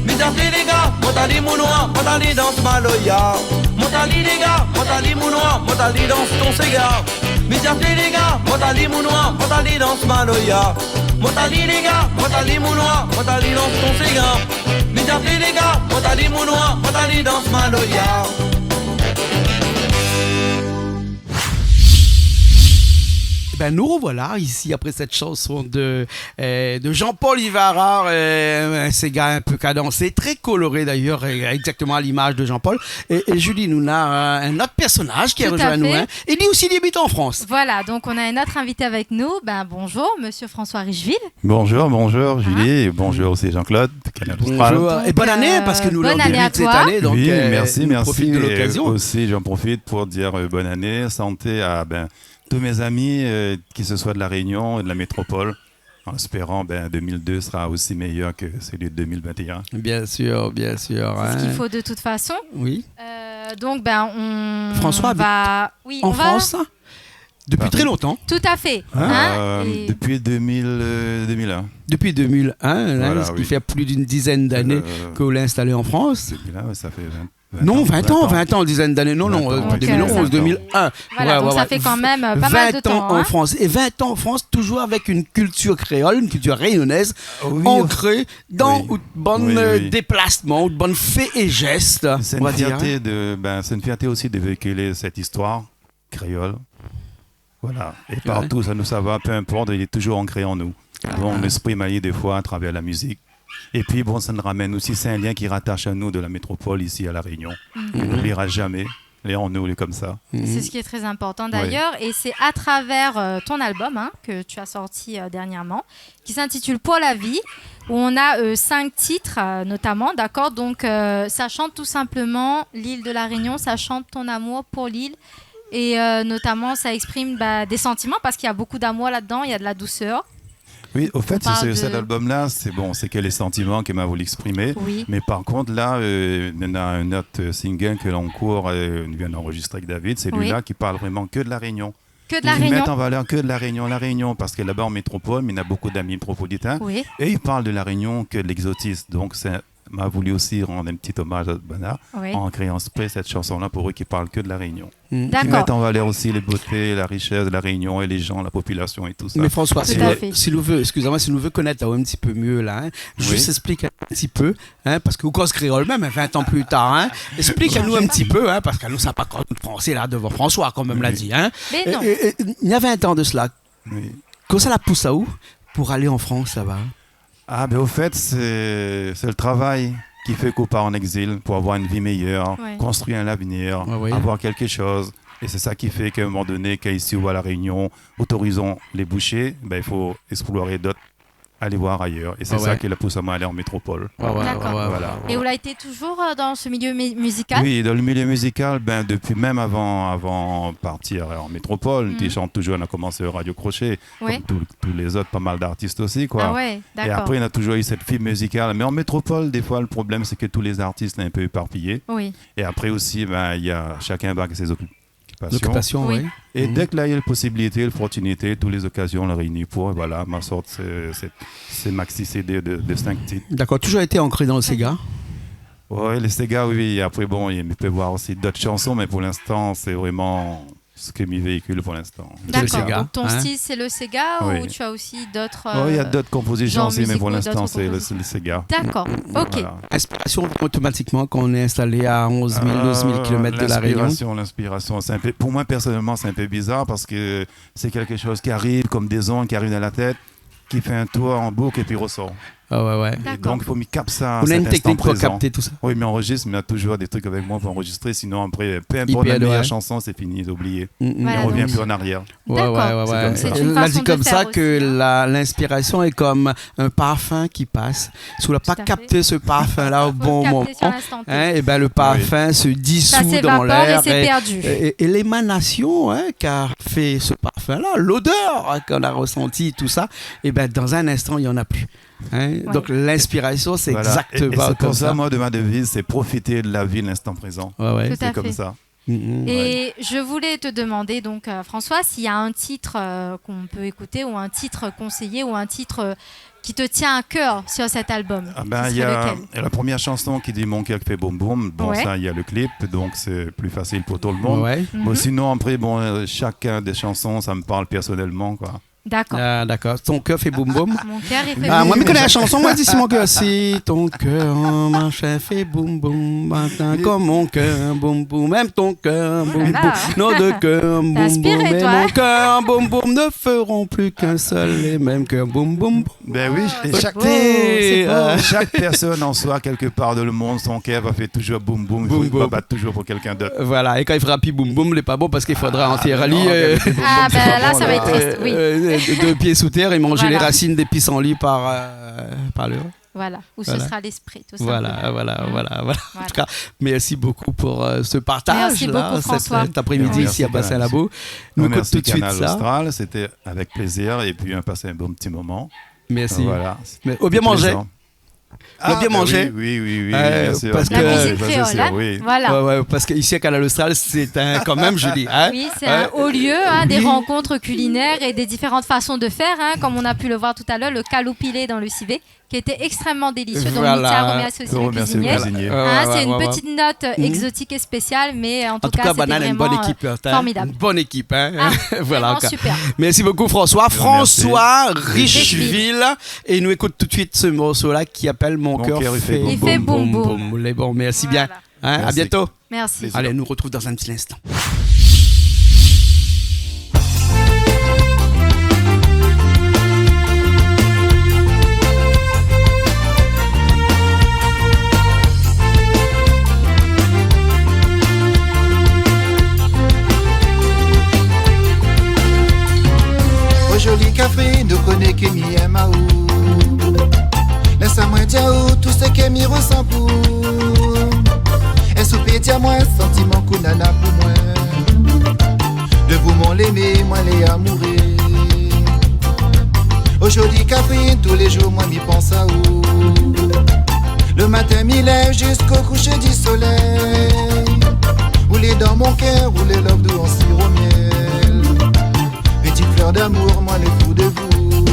Mizafé lé gars, mont ali mon noir, mont ali dans maloya. Mont ali lé gars, mont ali mon noir, mont ali dans ton séga. Mizafé lé gars, mont ali mon noir, mont ali dans maloya. Mont ali lé gars, mont ali mon noir, mont ali dans ton séga. Mizafé lé gars, mont ali mon noir, mont ali dans maloya. Ben, nous revoilà ici après cette chanson de, euh, de Jean-Paul Ivara, euh, un séga un peu cadencé, très coloré d'ailleurs, euh, exactement à l'image de Jean-Paul. Et, et Julie, nou néna, euh, un autre personnage qui a rejoint nous, hein. Tout à fait. Et lui aussi, il habite en France. Voilà, donc on a un autre invité avec nous. Ben, bonjour, monsieur François Richeville. Bonjour, bonjour, Julie, et bonjour aussi Jean-Claude, Kanal Austral. Bonjour, et bonne année, parce que nous l'avons eu cette année, donc, euh, nous profite de l'occasion. Oui, merci, merci. Et aussi, j'en profite pour dire, euh, bonne année, santé à, ben, tous mes amis, euh, que ce soit de La Réunion et de la métropole, en espérant, ben, deux mille deux sera aussi meilleur que celui de deux mille vingt et un. Bien sûr, bien sûr, hein. C'est ce qu'il faut de toute façon. Oui. Euh, donc, ben, on va, oui, on va. François habite en France ? Depuis très longtemps. Tout à fait. Hein ? Hein ? Euh, depuis deux mille, euh, deux mille un. Depuis deux mille un, hein, ce qui fait plus d'une dizaine d'années que vous l'avez installé en France. Voilà, oui. Euh, deux mille un, ouais, ça fait vingt, vingt ans. Non, vingt ans, vingt ans, dizaine d'années. Non, non, euh, deux mille onze, deux mille un. Vingt ans, vingt ans. Voilà, donc ça fait quand même, euh, pas mal de temps, hein. Vingt ans en France. Et vingt ans en France, toujours avec une culture créole, une culture réunionnaise, ancrée dans out bann, euh, déplacement, out bann fé é jès, on va dire, hein. C'est une fierté de, ben, c'est une fierté aussi de véhiculer cette histoire créole. Voilà. Et partout, ça nous, ça va, peu importe, il est toujours ancré en nous. Voilà. Donc, on exprime ali des fois à travers la musique. Et puis, bon, ça nous ramène aussi, c'est un lien qui rattache à nous de la métropole ici à La Réunion. Mhm. On n'oubliera jamais. Il est en nous, il est comme ça. Mhm. C'est ce qui est très important d'ailleurs. Ouais. Et c'est à travers, euh, ton album, hein, que tu as sorti, euh, dernièrement, qui s'intitule Pour la vie, où on a, euh, cinq titres, euh, notamment, d'accord ? Donc, euh, ça chante tout simplement l'île de La Réunion, ça chante ton amour pour l'île, et, euh, notamment, ça exprime, bah, des sentiments, parce qu'il y a beaucoup d'amour là-dedans, il y a de la douceur. Oui, au fait, c'est, cet album-là, c'est, bon, c'est que les sentiments que ma voulu exprimer. Oui. Mais par contre, là, euh, néna un autre single que l'on court, euh, on vient d'enregistrer avec David, celui-là qui parle vraiment que de La Réunion. Que de La Réunion. Qui mettent en valeur que de La Réunion, La Réunion, parce que là-bas en métropole, mais il y a beaucoup d'amis métropolitains, et ils parlent de La Réunion que de l'exotisme. Donc, c'est, m'a voulu aussi rendre un petit hommage à ce banna, en créant exprès cette chanson-là pour eux qui parlent que de La Réunion. D'accord. Qui mettent en valeur aussi les beautés, la richesse de La Réunion et les gens, la population et tout ça. Tout à fait. Mais François, si nou, si nou vé, excusez-moi, si nou vé konèt aou un petit peu mieux là, hein, juste explique un petit peu, hein, parske ou koz kréol mèm, hein, vingt ans plus tard, hein. Explique anou un petit peu, hein, parske nou sa pa koz fransé la devan François, kan mèm, la di, hein. Mais non. Et, et, et, il y a vingt ans de cela, kosa la pous aou pour aller en France là-bas ? Ah, ben, au fait, c'est, c'est le travail qui fait qu'on part en exil pour avoir une vie meilleure, construire un avenir, avoir quelque chose. É sé sa ki fé k'a in moman doné, kan isi ou a La Rényon, otorizon lé boushé, bin, i fo éksploré dot, alé voir ayèr. É sé sa ki la pous amoin alé an métropol. Ouais, ouais, ouais, ouais. Voilà. É ou la été touzour, euh, dan se milié mi-, mizikal ? Oui, dan le milié mizikal, bin, dopi mèm avan, avan partir an métropol, nou té shant touzour, nou la komans o Radio Crochet, kom tout, tout lé zot, pa mal d'artis osi, koi. Ah ouais, dakor. É apré, nou la touzour u sèt fib mizikal. Mé an métropol, défoi, le problèm, sé ke tout lé zartis lé in pé éparpiyé. Oui. É apré osi, bin, i a, shakinn va avèk sé okipasyon. Okipasyon, oui. É dèk la u la posibilité, l'oportinité, tout lé okazion la réini pou, voilà, ma sort sé, sé, sé maxi C D de, de sink tit. Dakor, touzour été ankré dan le séga ? Ouais, le séga, oui, oui. Apré, bon, mi pé avoir osi dot shanson, mé pou linstan, sé vréman sak mi véikil pou linstan. Sé le séga, hein ? Dakor. Donc ton style, c'est le séga ou tu as aussi d'autres, euh, genres musicaux, d'autres compositions ? Oui, il y a d'autres compositions aussi, mais pour l'instant, c'est le, c'est le séga. D'accord, ok. Voilà. Inspirasion otomatikman kan ou lé instalé a onz mil, douz mil kilomèt de La Rényon ? Euh, l'inspiration, l'inspiration, c'est un peu, pour moi, personnellement, c'est un peu bizarre parce que c'est quelque chose qui arrive comme des ondes qui arrivent dans la tête, qui fait un tour en boucle et puis ressort. Ah ouais, ouais. D'accord. Et donc, il faut m'y capter ça à cet instant présent. Ou na in teknik pou kapté tout sa ? Oui, mi anrozistr, mi na touzour dé trik avèk moin pou anrozistr. Sinon, apré, pé inport la méyèr shanson, sé fini, lé oublié. Mm, mm. Voilà, donc. On revient plus en arrière. Ouais, ouais, ouais, ouais. D'accord. C'est une façon de faire aussi, hein. La di konmsa ke la, l'inspirasion lé kom in parfin ki pas. Si ou la pa kapté se parfin-la o bon moman, hein, é bin, le parfin se disou dan lèr é, é, é lémanasion, hein, ki la fé se parfin-la, lodèr, hein, k'ou la resanti, tout sa, é bin, dan in instan, i na pi. Hein ? Ouais. Donk, l'inspirasion, sé égzaktoman konmsa. Voilà. É, é sé pou sa, moin, de ma deviz, sé profiter de la vie, l'instant présent. Ouais, ouais. Tout à fait. Sé konmsa. Mm, mm. Ouais. Et je voulais te demander donc, euh, François, s'il y a un titre, euh, qu'on peut écouter ou un titre conseillé ou un titre, euh, qui te tient à cœur sur cet album, ce serait lequel ? Ah ben, il y a la première chanson qui dit Mon cœur qui fait boum boum. Bon, ça, il y a le clip, donc c'est plus facile pour tout le monde. Ouais. Mhm. Bon, sinon, après, bon, euh, chacun des chansons, ça me parle personnellement, quoi. D'accord. Ah, dakor. Ton kèr i fé boum boum. Mon cœur, il fait boum boum. Ah, moin, mi koné la shanson, moin, di si mon kèr, si ton kèr, machin, fé boum boum, matin, kom mon kèr, boum boum, mèm ton kèr, boum boum. Oh là là. Nos deux cœurs, boum boum, et mon cœur, boum boum, ne feront plus qu'un seul et même cœur, boum boum boum. Ben oui, et chaque, euh, chaque personne en soi, quelque part dans le monde, son cœur va faire toujours boum boum, il va battre toujours pour quelqu'un d'autre. Voilà, é kan i fé pi boum boum, lé pa bon parske i fodra antèr ali, euh, ah ben là, ça va être triste, oui, euh, de pied sous terre et manger les racines des pissenlits par, euh, par le haut. Voilà, ou ce sera l'esprit, tout simplement. Voilà, voilà, voilà. En tout cas, merci beaucoup pour, euh, ce partage-là, cet après-midi ici à Bassin Labou. Merci beaucoup, François. Merci, Canal Austral. Nous écoutons tout de suite ça. C'était avec plaisir et puis on a passé un bon petit moment. Merci. Voilà. Mé, ou bien manzé. C'était plaisant. Ah, ben oui, oui, oui, oui, bien sûr. Euh, parce que la cuisine créole, hein, oui. Voilà. Ouais, ouais, parce que ici à Canal Austral, c'est un, quand même, je dis, hein, oui, c'est un haut lieu, hein, des rencontres culinaires et des différentes façons de faire, hein, comme on a pu le voir tout à l'heure, le kaloupilé dans le civet, qui était extrêmement délicieux. Donc, mi tien a remersié osi le cuisinié. Voilà. Hein, c'est une petite note, euh, exotique et spéciale, mais en tout cas, c'était vraiment, euh, formidable. En tout cas, banna, une bonne équipe, hein. Ah, vraiment super. Voilà, en tout cas. Merci beaucoup, François. Merci. François Richeville. Et nous écoutons tout de suite ce morceau-là qui s'appelle Mon cœur i fé boum boum. Mon cœur i fé boum boum. Lé bon, merci bien. Voilà. Hein, à bientôt. Merci. Merci. Allez, nous retrouvons dans un petit instant. O zoli Kafrine, ou koné ke mi èm aou. Lès amoin di aou tout sak mi resan pou ou. Èske ou pé di amoin santiman k'ou néna pou moin ? De vous mon lémé, moin lé amouré. O zoli Kafrine, tou lé zour moin mi pans aou. Le matin mi lèv ziska o koushé di solèy. Ou lé dan mon kèr, ou lé love dou an siro mièl. Petite fleur d'amour, moin lé fou de vous.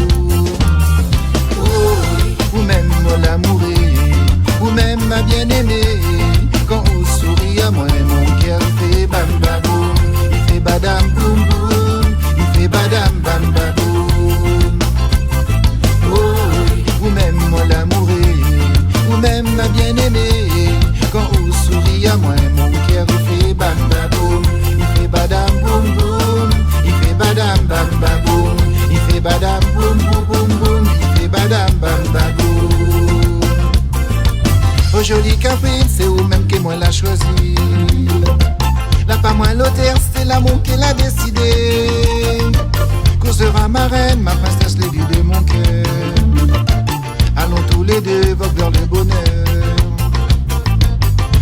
Oh, ou mèm mon lamouré, ou mèm ma bien-aimée. Kan ou souri amoin, mon kèr i fé bam bam boum, i fé badam boum boum, i fé badam bam bam boum. Oh, ou mèm mon lamouré, ou mèm ma bien-aimée. Kan ou souri amoin, mon kèr i fé bam bam boum, i fé badam boum boum, i fé badam bam bam boum, i fé badam boum boum boum boum, i fé badam bam bam boum. O zoli Kafrine, sé ou mèm ke moin la shoizi. La pa moin lotèr, sé lamour ki la désidé. K'ou sera ma rène, ma prinsès, lady de mon kèr. Alon tou lé dé, vok vèr le bonèr.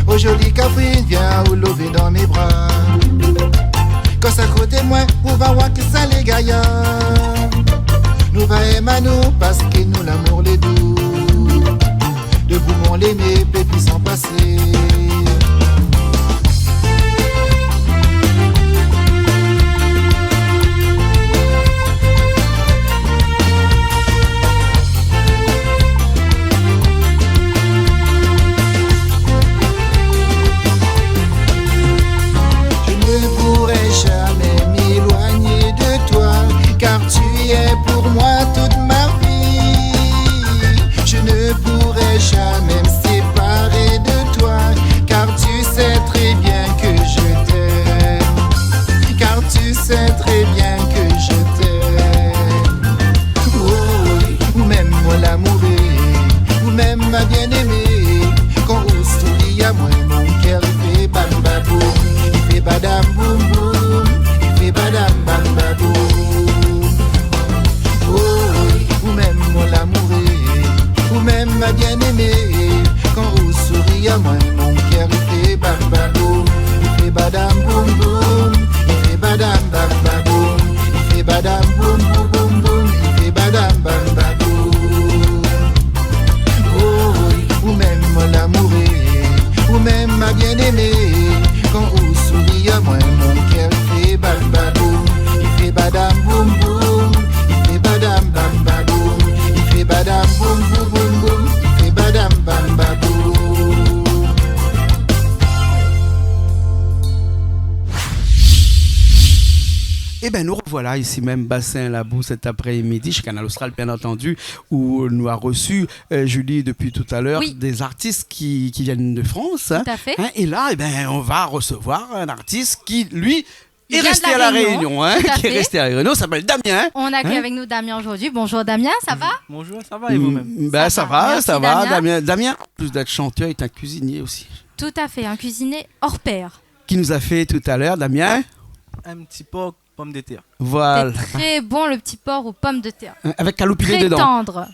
O zoli kafrine, vien ou lové dan mé bra. Kan sa koté moin, ou va oir ke sa lé gayar. Nou va èm anou, paske nou lamour lé dou. De boumon lémé, pé pi san pasé. Je ne pourrai jamais m'éloigner de toi, car tu es pour moi toute ma vie. Je ne pourrai jamais me séparer de toi, car tu sais très bien que je t'aime, car tu sais très bien que je t'aime. Oh, ou mèm mon lamouré, ou mèm ma bien-aimée. Kan ou souri amoin, mon kèr i fé bam bam boum, i fé badam boum boum, i fé badam bam bam boum. Oh, ou mèm mon lamouré, ou mèm ma bien-aimée. Kan ou souri amoin, mon kèr i fé bam bam boum, i fé badam boum boum, i fé badam bam bam boum, i fé badam boum boum boum boum, i fé badam bam bam boum. Oh, ou mèm mon lamouré, ou mèm ma bien-aimée. Kan ou souri amoin, mon kèr i fé bam bam boum, i fé badam boum boum, i fé badam bam bam boum, i fé badam boum boum boum boum, i fé badam bam bam boum. Eh ben, nous revoilà ici même, Bassin Labou, cet après-midi, chez Kanal Austral, bien entendu, où nous a reçu, euh, Julie, depuis tout à l'heure, oui, des artistes qui, qui viennent de France, hein. Tout à fait. Hein, et là, eh ben, on va recevoir un artiste qui, lui, est resté à La Réunion, hein, qui est resté à La Réunion, s'appelle Damien, hein. Qui vient de La Réunion. Tout à fait. On accueille avec nous Damien aujourd'hui. Bonjour Damien, ça va ? Bonjour, ça va et vous-même ? Mm, ben, ça va, ça va, merci, Damien. Damien, Damien, en plus d'être chanteur, est un cuisinier aussi. Tout à fait, un cuisinier hors pair. Qui nous a fait tout à l'heure, Damien ? Un petit porc pomme de terre. Voilà. C'était très bon, le petit porc aux pommes de terre. Hein, avec caloupilé dedans. Très tendre.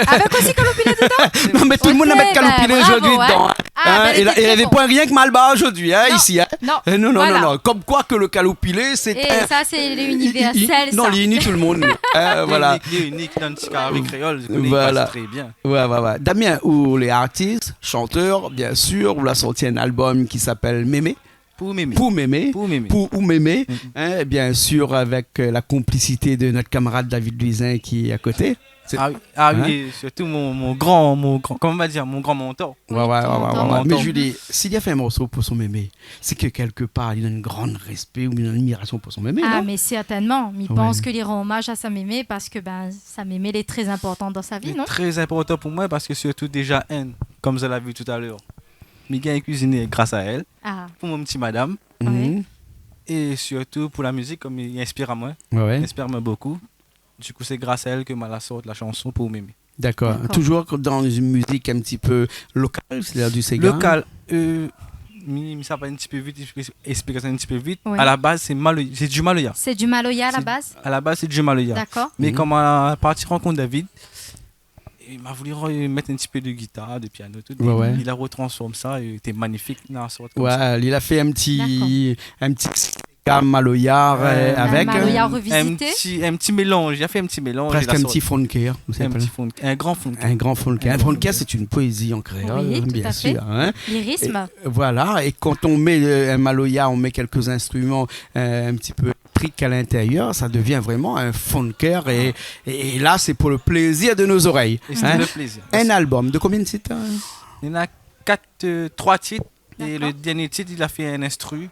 Avec aussi caloupilé dedans ? Non, mais tout le monde a mis caloupilé aujourd'hui dedans, hein. Ok, ben, bravo, hein. Ah, ben, elle était très bon. Hein, et là, il y avait pas rien que Malbar aujourd'hui, hein, ici, hein. Non, non. Euh, non, non, non, non. Voilà. Comme quoi que le caloupilé, c'est un... Et ça, c'est l'universel, ça. Non, il unit tout le monde. Hein, voilà. L'unique, l'unique dans le petit carré créole, je connais, il passe très bien. Voilà. Ouais, ouais, ouais. Damien, ou lé artiste, chanteur, bien sûr, ou la sorti un album qui s'appelle Mémé. Pou Mémé. Pou Mémé. Pou Mémé. Pou ou Mémé. Mm. Hein, bien sûr, avec, euh, la complicité de notre camarade David Louisin qui est à côté. C'est... Ah oui, ah oui, hein ? Et surtout mon, mon grand, mon grand, comment on va dire, mon grand mentor. Ouais, ouais, ouais, ouais, ouais. Ton mentor. Mon grand mentor. Mais Julie, si li la fé in morso pou son mémé, c'est que quelque part, li na in gran respé ou in admirasion pou son mémé, non ? Ah, mais certainement. Ouais. Mi pans ke li rann omaz a sa mémé parske, ben, sa mémé, lé très important dans sa vie, non ? Lé très important pou moin parske surtout déjà, inn, comme zot la vu tout à l'heure, mi gingn kuiziné gras a èl. Ah. Pou mon ti madam. Ouais. Mhm. É sirtou pou la mizik, kom li inspir amoin. Ouais, ouais. Li inspir amoin bokou. Dikou, sé gras a èl ke ma la sort la shanson Pou Mémé. D'accord. D'accord. Toujours dans une musique un petit peu locale, c'est-à-dire du séga ? Lokal, euh, mi, mi sa va in ti pé vit, esplik, esplik sa in ti pé vit. Ouais. A la baz, sé malo-, sé du maloya. Sé du maloya a la baz ? Sé, a la baz, sé du maloya. D'accord. Mé, mhm, kom ma la parti rankont David, é ma voulu remèt in ti pé de gitar, de piano, tout. Ouais, ouais. Li la retransform sa, é lété magnifik, na sort konmsa. Ouais, li la fé in ti, d'accord, in ti séga maloya, euh, avèk, maloya, euh, revisité. In ti, in ti mélanz, li la fé in ti mélanz, é la sort. Presque un petit funker, vous savez. In ti funk-, in gran funker. Un grand funker. Un grand funker. Un funker, c'est une poésie en créole, bien sûr, hein. Oui, tout à fait. Lyrisme. Et, euh, voilà, et quand on met, euh, un maloya, on met quelques instruments, euh, un petit peu électriques à l'intérieur, ça devient vraiment un funker et, et, et là, c'est pour le plaisir de nos oreilles, hein. Et c'est le plaisir. Un album de combien de titres, hein ? Il y en a quatre, euh, trois titres. Et le dernier titre, il a fait un instru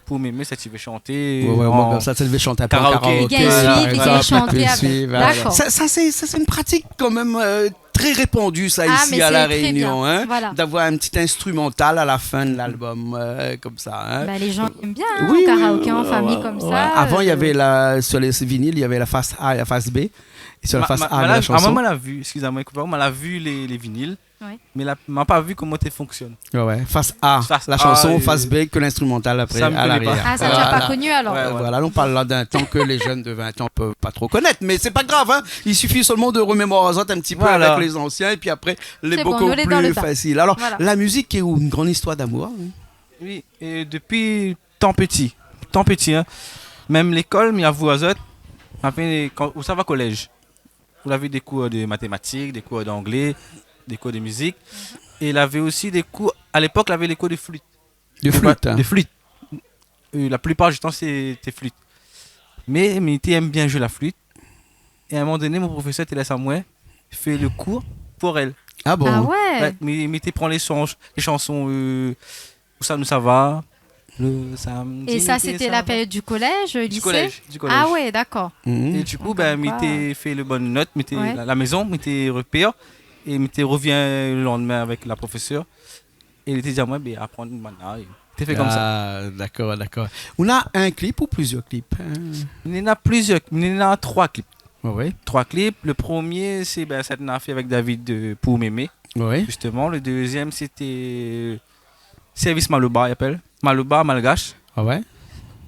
pour Mémé, si tu veux chanter en karaoké. Ouais, ouais, ouais, ça, si tu veux chanter un peu en karaoké, par exemple. Li gingn suiv, li gingn shanté avèk. D'accord. Ça, ça, c'est, ça, c'est une pratique quand même, euh, très répandue, ça, ici, à La Réunion, hein, d'avoir un petit instrumental à la fin de l'album, euh, comme ça, hein. Ah, mais c'est très, très bien. Bah, les gens aiment bien, hein, en karaoké, en famille, comme ça, euh. Oui, oui, oui, ouais, ouais, ouais. Avant, il y avait la, sur les vinyles, il y avait la face A et la face B. Et sur la face A, la chanson. Ma, ma, ma la vu, excusez-moi, écoute, ma la vu les, les vinyles. Oui. Mé la, ma pa vi koman té fonksyone. Ouais, ouais. Face A, la chanson, face B, ke l'instrumental apré, à l'arrière. Sa, mi koné pa. Ah, sa, ou la pa koni, alor. Ouais, ouais. Voilà, nou parl la d'in tan ke lé jenn de vin an pé pa tro konèt, mé sé pa grav, hein. I sifi solman de remémor azot in ti pé avèk lé zansien, épi apré, lé bokou pli fasil. Sé bon, nou lé dan le ba. Alor, la mizik lé in gran istoir d'amour, hein. Oui, é dopi tan pti, tan pti, hein. Mèm lékol, mi avoua azot, apré, kan ou sava kolèj, ou lavé dé kour de matématik, dé kour d'anglé, dé kour de mizik, é lavé osi dé kour, a lépok, lavé lé kour de flit. De flit, hein. De flit. Euh, la plipar du tan, sé, té flit. Mé, mé mi té èm bien zoué la flit. É a in moman doné, mon profésèr té lès amoin fé le kour pou èl. Ah bon ? Ah ouais. Ouais, mé, mé té pran lé shanson, lé shanson, euh, Ousa nou sava, le samedi. É sa, sété la périod du kolèj, lisé ? Du kolèj, du kolèj. Ah ouais, dakor. Mhm. É du kou, bin, mi té fé le bon not, mi té, la, la mézon, mi té repèr, é mi té revien le landmin avèk la profésèr. É li té di amoin, bin, aprann banna, é té fé konmsa. Ah, dakor, dakor. Ou na in klip ou plizièr klip, hein ? Néna plizièr, néna troi klip. Ouais, ouais. Troi klip. Le promié, sé, bin, sat nou la fé avèk David, euh, pou Mémé. Ouais. Justement. Le dezièm, sété, euh, Sèrvis Maloba, i apèl. Maloba, Malgash. Ah ouais.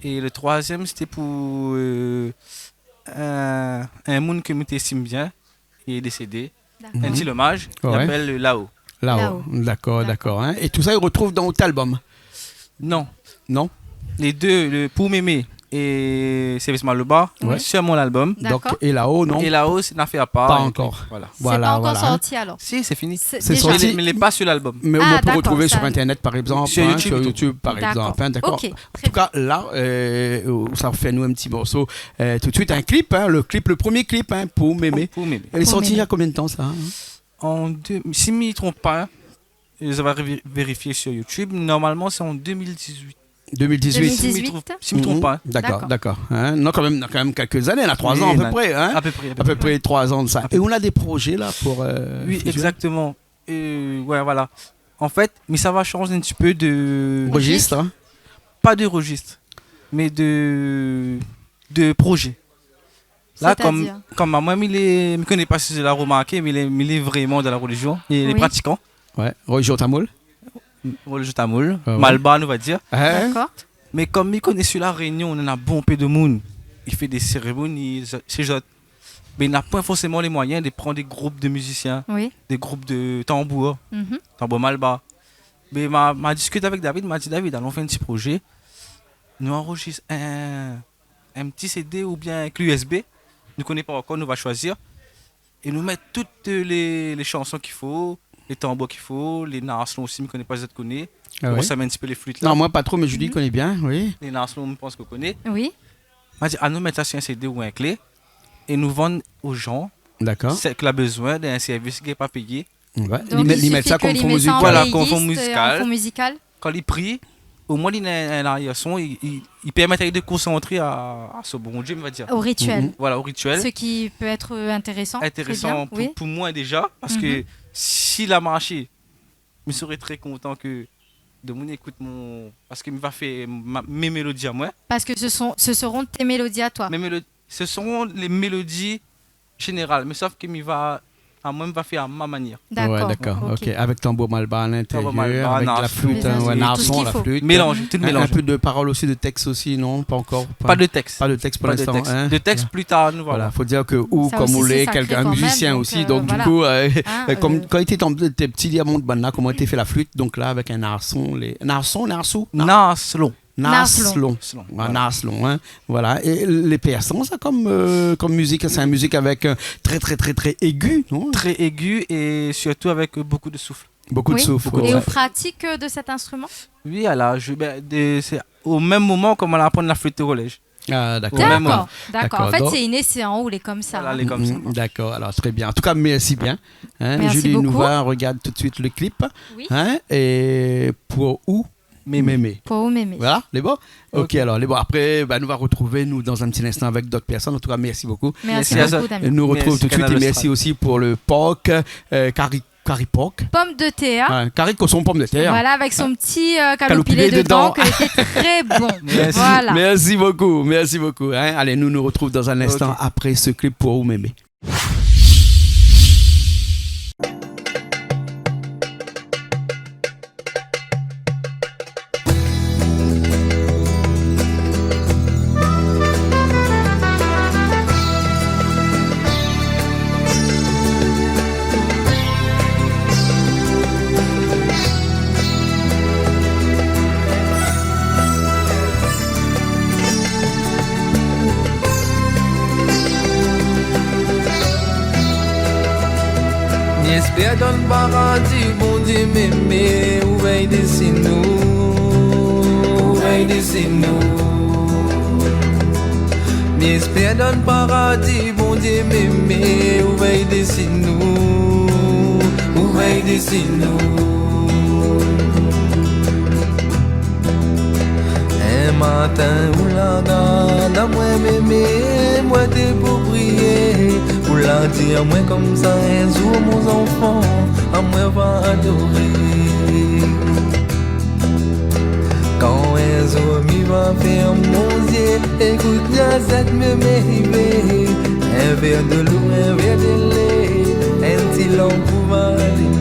É le troizièm, sété pou, euh, in, in moun ke mi té estim bien, li lé désédé. Dakor. In ti lomaj, i apèl Lao. Lao. Lao. Dakor, dakor, hein. É tousa, i retrouv dan out album ? Non. Non ? Lé dé, le, pou Mémé é Sèrvis Maloba, sur mon album. Dakor. Donk, é Lao, non ? É Lao, sé in afèr apar. Pa ankor. Voilà. Sé pa ankor sorti, alor ? Si, sé fini. Sé déza sorti. Mé lé, mé lé pa sur l'album. Ah, dakor. Mé ou pé retrouv sa sur internet, par égzanp, sur YouTube, par égzanp, hein, dakor. Sur YouTube, par égzanp. Ok, très bien. An tou ka, la, euh, ou sa fé anou in ti morso, euh, tout de suite, in klip, hein, le klip, le promié klip, hein, pou Mémé. Pou, pou Mémé. Pou Mémé. Lé sorti néna konbien de tan, sa, hein ? An dé, si mi tronp pa, hein, zot va vé-, vérifié sur YouTube. Normalman, sé an deux mille dix-huit. Deux mille dix-huit. Si mi tronp, si mi tronp pa, hein. Mhm. Dakor, dakor. Hein, non, kan mèm, kan mèm kèk zané, néna troi zan a pé pré, hein. Oui, a pé pré, a pé pré. A pé pré troi zan de sa. A pé pré. É ou na dé projé la pou, euh, futur ? Oui, exactement. Euh, ouais, voilà. An fèt, mi sava shanj in ti pé de rejis, hein. Pa de rejis, mé de, de projé. La, sétadir ? Kom, kom amoin, mi lé, mi koné pa si zot la romarké, mé mi lé, mi lé vréman dan la relizion, é lé pratikan. Oui. Ouais, relizion tamoul. Relizion tamoul. Ah ouais. Malbar, nou va dir. Hein ? Dakor. Mé kom mi koné si La Rényon, néna bonpé de moun, i fé dé sérémoni, sé zot. Mé na poin forséman lé moiyin de pran dé group de mizisien, oui, dé group de tanbour, mhm, tanbour malbar. Mé ma, ma diskit avèk David, ma di, David, alon fé in ti projé. Nou anrejis in, in ti CD oubien in klé U S B. Nou koné pa ankor, nou va shoizir. É nou mèt tout, euh, lé, lé shanson k'i fo, lé tanbour k'i fo, lé narslon osi, mi koné pa si zot i koné. Ah oui. Ou sa mèt in ti pé lé flit la. Non, moin pa tro, mé Julie i koné bien, oui. Lé narslon, mi pans ke ou koné. Oui. Ma di, anou mèt sa sur in CD ou in klé. É nou vann o jan, dakor, sak la bezoin d'in sèrvis ki lé pa péyé. Ouais. Donk, li mèt, li mé sa kom fon mizikal. Voilà, kom fon mizikal. Kan li pri, omoin li na in, in arièr son, li, li, li pèrmèt ali de konsantré a, a son Bondié, on va dir. Au rituel. Mhm. Voilà, au rituel. Ce qui peut être, euh, intéressant, très bien, oui. Intéressant pou, pou moin déza, parske si la marshé, mi sré tré kontan ke demoun i ékout mon, parske mi va fé ma, mé mélodi amoin. Parce que ce sont, ce seront tes mélodies à toi. Mé mélo-, ce seront les mélodies générales, mé sof ke mi va, amoin, mi va fé a ma manièr. Dakor, ouais, dakor, ok. Ok. Avèk tanbour malbar a l'intérieur, tanbour malbar, avèk la flit, hein, ouais, narslon, la flit, hein. Tout ce qu'il faut. Mélanzé, tout mélanzé. In, in pé de parol osi, de tèks osi, non ? Pa ankor, pa. Pa de tèks. Pa de tèks pou linstan, hein. Pa de tèks. De tèks pli tar, nou voilà. Voilà, fo dir ke ou, kom ou lé, kèlkin, in mizisien osi, donk du kou, euh, kom, kan ou té tan-, té pti, li la mont banna koman té fé la flit, donk la, avèk in narslon, lé, narslon, narsou, nar-, narslon. Narslon. Narslon. Narslon, voilà. Voilà. É lé pèrsan, sa, kom, euh, kom mizik, sé in mizik avèk, euh, trè, trè, trè, trè égu, non ? Trè égu é sirtou avèk, euh, bokou de souf. Bokou de souf, ouais. Oui. Et on pratique, euh, de cet instrument ? Oui, à l'âge, ben, de, sé o mèm moman ke moin la aprann la flit o kolèj. Ah, dakor. O mèm moman. Dakor, dakor. An fèt, sé iné, sé an ou, lé konmsa, hein. Voilà, lé konmsa. Mm, dakor, alor, trè bien. An tou ka, mèrsi bien. Hein, Julie, nou va rogard tout de suite le clip. Merci beaucoup. Oui. Hein, é pou ou, Mémé. Mémé. Pou ou, Mémé. Voilà, lé bon ? Ok. Ok, alor, lé bon. Apré, ben, nou va retrouv anou dan in ti linstan avèk dot pèrsone. An tou ka, mèrsi bokou. Mèrsi bokou, Damien. Mèrsi azot. Mèrsi Kanal Austral. É nou retrouv tout de suite, é mèrsi osi pou le pork, euh, kari, kari pork. Pomme de terre. Ouais, kari koshon, pomme de terre. Voilà, avec son petit, euh, kaloupilé dedan, que c'était très bon. Mèrsi. Voilà. Mèrsi bokou, mèrsi bokou, hein. Alé, nou nou retrouv dan in linstan apré se clip pou ou, Mémé. Èspèr dan paradi, Bondié mémé, ou vèy dési nou, ou vèy dési nou. Mi èspèr dan paradi, Bondié mémé, ou vèy dési nou, ou vèy dési nou. In matin ou la gard amwin mémé, mwin té pou priyé, ou la di amwin konmsa, in zour mon zanfan, amwin va adoré. Kan in zour mi va fèrm mon zié, ékout, néna zèt mémé rivé, in vèr dolo, in vèr délé, in ti lanp ou va alimé.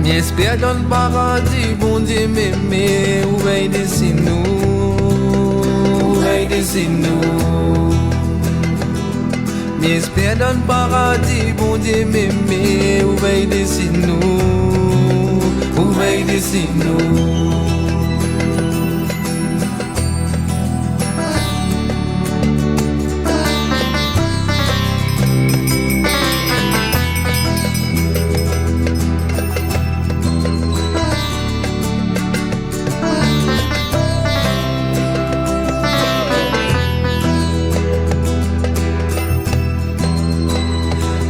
Mi èspèr dan paradi, Bondié mémé, ou vèy dési nou, ou vèy dési nou. Mi èspèr dan paradi, Bondié mémé, ou vèy dési nou, ou vèy dési nou.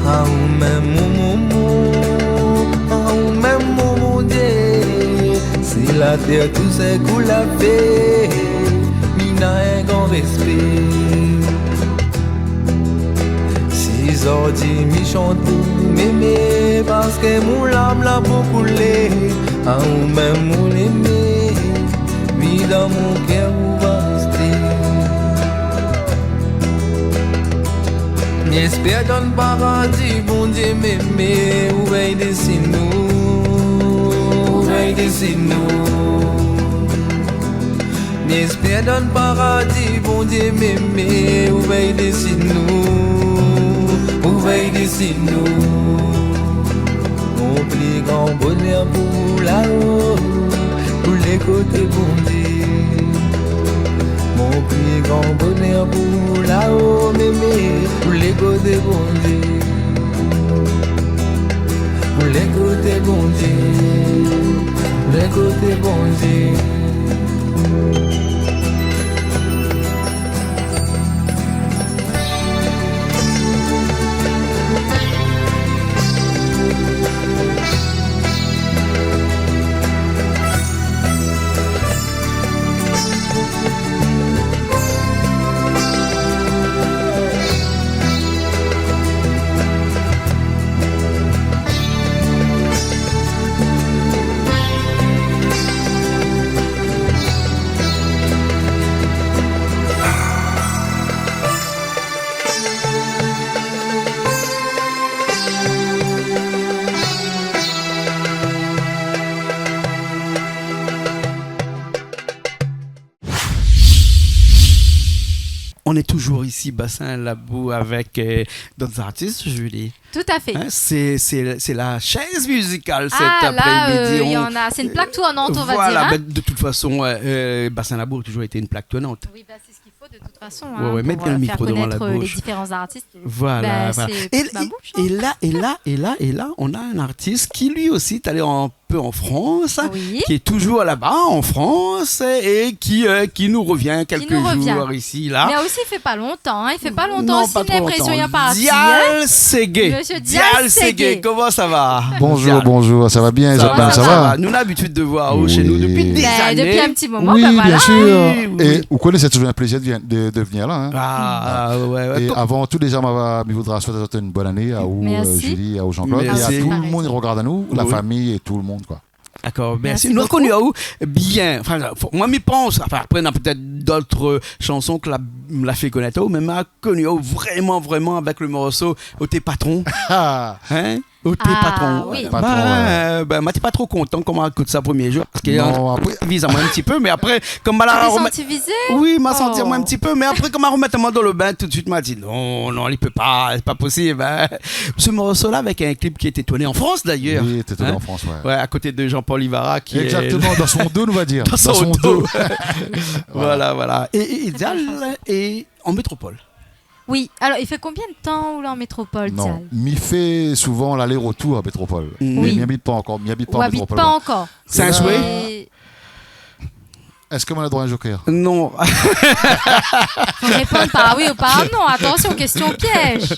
A ou mèm mon momon, a ou mèm mon Bondié, si la tèr tousèk ou la fé, mi na in gran rèspé. Si zordi mi shant pou mémé, parské mon larm la pou koulé, a ou mèm mon lémé, mi dan mon kèr ou va rèsté. Mi èspèr dan paradi, Bondié mémé, ou vèy dési nou, ou vèy dési nou. Mi èspèr dan paradi, Bondié mémé, ou vèy dési nou, ou vèy dési nou. Mon pli gran bonèr pou la-o, pou lé koté Bondié. Mon pli gran bonèr pou la-o, mémé, pou lé koté Bondié. Pou lé koté Bondié, pou lé koté Bondié. On est toujours ici, Bassin Labou, avec, euh, d'autres artistes, Julie. Tout à fait. Hein, c'est, c'est, c'est la chaise musicale cet après-midi. Ah, là, euh, il y en a, c'est une plaque tournante, on va dire, hein. Voilà, mais de toute façon, euh, euh, Bassin Labou a toujours été une plaque tournante. Oui, bah, c'est ce qu'il faut de toute façon, hein, pour, euh, faire connaître, euh, les différents artistes. Ouais, ouais, mets bien le micro devant la bouche. Voilà, voilà. Bah, c'est ma bouche, hein. Et, et là, et là, et là, et là, on a un artiste qui, lui aussi, est allé un peu en France, qui est toujours là-bas, en France, et qui, euh, qui nous revient quelques jours ici, là. Qui nous revient. Mais aussi, il fait pas longtemps, hein, il fait pas longtemps aussi, on a l'impression qu'il est parti, hein. Non, pas trop, non. Dial Ségué. Monsieur Dial Ségué. Dial Ségué, comment ça va, Dial ? Bonjour, bonjour, ça va bien, ça va, ça va. Nous, on a l'habitude de voir, oh, chez nous depuis des années. Oui. Ben, depuis un petit moment, ben voilà. Oui, bien sûr. Oui, oui. Et vous connaissez, c'est toujours un plaisir de vien-, de, de venir là, hein. Ah, ouais, ouais. Et avant tout, déjà, ma, mi voudra souhaiter une bonne année à vous, euh, Julie, à vous, Jean-Claude, et à tout le monde qui regarde à nous, la famille et tout le monde, quoi. Merci. D'accord, merci. Merci beaucoup. Nou la koni aou bien, enfin, fo-, moin, mi pans, enfin, apré, na pétèt d'ot, euh, shanson ke la, la fé konèt aou, mé ma koni aou vréman, vréman avèk le morso Oté patron. Hein ? Oté patron. Ah, oui. Patron, ouais. Ben, ben, moin té pa tro kontan kan moin la ékout sa promié zour, parske, euh, viz amoin in ti pé, mé apré, Non, apré, kom moin la romèt... Ou té santi vizé ? Oui, moin la santi amoin in ti pé, mé apré, kom moin la romèt amoin dan le bin, tout de suite, moin la di, non, non, li pé pa, sé pa posib, hein. Ce morceau-là, avec un clip qui était tourné en France, d'ailleurs. Oui, était tourné en France, ouais. Hein ? Ouais, à côté de Jean-Paul Ivara, qui est... Exactement, dans son dos, on va dire. Dans son dos. Dans son dos. Voilà, voilà. Et, et, et Dial, et en métropole. Oui. Alors, il fait combien de temps ou lé en métropole, Dial ? Non, mi fé souvan lalé-rotour an métropol. Mm. Oui. Mé mi abit pa ankor, mi abit pa an métropol, la. Ou abit pa ankor. Sé in soué ? É Èske moin la droi in joker ? Non. Fo réponn par oui ou par non. Attention, question piège.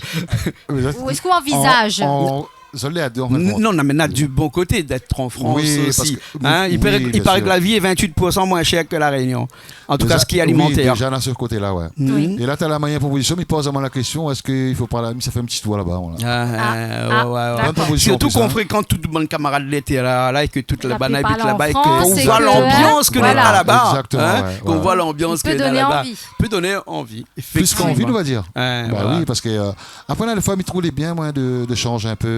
Mé sa, ou èske ou anvizaz ? An, an, zot lé a dé, an fin de kont. N-, non, non, mé na du bon koté d'èt an Frans osi. Oui, parske, hein, il paraît, oui, bien sûr, il paraît que la vie est vingt-huit pour cent moins chère que La Réunion. En tout cas, ce qui est alimentaire. Déza, oui, déza, na se koté-la, ouais. Mm. Oui. É la, ou la mèt amoin pou pozision, mi poz amoin la késtion, èske i fo pa la, mi sa fé in ti tour laba, voilà. Ah, ah, ouais, ouais, ouais. Bonne proposition en plus, hein. Surtout qu'on fréquente tout bann kamarad lété la, la, é ke tout laba, i abit laba, é ke ou voi lanbians ke néna laba, hein. Exactement, ouais, ouais. Ke ou voi lanbians ke néna laba. I pé doné anvi. Pé doné anvi, éfèktivman. Plis k'anvi, nou va dir. Ouais, voilà. Bah oui, parske, euh, apré, la, défoi, mi trouv lé bien, moin, de, de shanj in pé,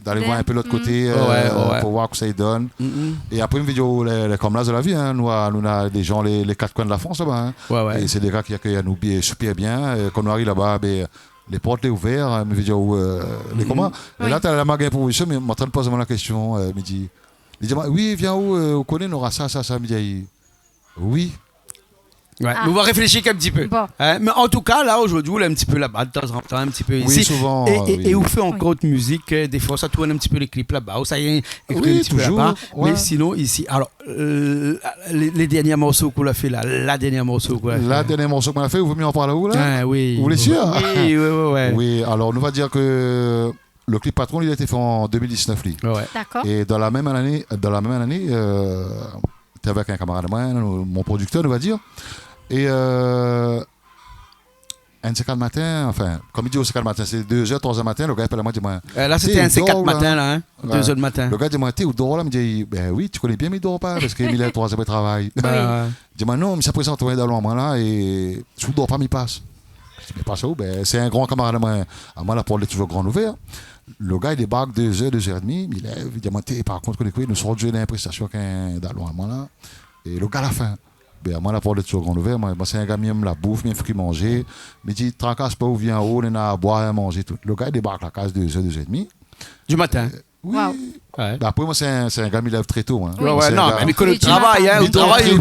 d'alé voir in pé lot koté, euh, pou voir kosa i donn. Mm, mm. É apré, mi vé dir, lé, lé, konm la, dan la vi, hein, nou, nou na dé jan lé, lé kat koin de la Frans laba, hein. Ouais, ouais. É sé dé gars ki akèy anou bien, super bien. Euh, kan nou ariv laba, ben, lé port lé ouvèr, euh, mi vé dir, euh, lé koman. É la, ou la, la, ma gingn propozision, mé moin antrinn poz amoin la késtion, euh, mi di, li di amoin, oui, vien, ou, euh, ou koné, nora sa, sa, sa, mi di, oui. Ouais, nou va réfléshi in ti pé. Bon. Hein, mé an tou ka, la, zordi, ou lé in ti pé laba, de tan zan tan, in ti pé isi. Oui, souvan, euh, oui. É, é ou fé ankor de mizik, euh, défoi, sa tourn in ti pé lé klip laba, ou sa i ékri in ti pé laba. Oui, toujours, ouais. Mé sinon, isi, alor, euh, lé, lé dernié morso k'ou la fé la, la dernié morso k'ou la fé. La dernié morso ke moin la fé, ou vé mi an parl aou la ? Ah, oui. Ou lé sir ? Oui, oui, oui, oui. Oui, alor, nou va dir ke le clip Patron, li la été fé an deux mille dix-neuf, li. Ouais, ouais. D'accord. É dan la mèm ané, dan la mèm ané, euh, té avèk in kamarad amoin, nou, mon prodiktèr, nou va dir. É, euh, inn sé kat matin, anfin, konm i di, inn sé kat matin, sé dé zèr, troi zèr matin, le gars i apèl amoin, i di amoin, euh, la, sété inn sé kat matin, la, hein, dé zèr du matin. Le gars i di amoin, té, ou dor la ? Mi di, ben oui, ou koné bien, mi dor pa, parske mi lèv troi zèr pou travay. Bah, ouais. Li di amoin, non, mi sa prézant aou in dalon amoin la, é si ou dor pa, mi pas. Mi di, mé pas aou, ben, sé in gran kamarad amoin. Amoin, la port lé toujours gran ouvèr. Le gars i débark dé zèr, dé zèr édmi, mi lèv, li di amoin, té, par kont, koné koué, nou sort zoué in prestasion avèk in dalon amoin la. É le gars la fin. Ben, amoin, la port lé toujours gran ouvèr. Moin, moin, sé in gars, mi èm la bouf, mi èm fé manzé. Mi di, trakas pa, ou vien anlèr, néna boir, manzé, tout. Le gars i débark la kaz dé zèr, dé zèr édmi. Du matin. Euh, oui. Waouh. Ouais. Ben, apré, moin, sé in, sé in gars, mi lèv tré to, hein. Ouais, ouais, non, mé mi koné le travay, hein, ou travay,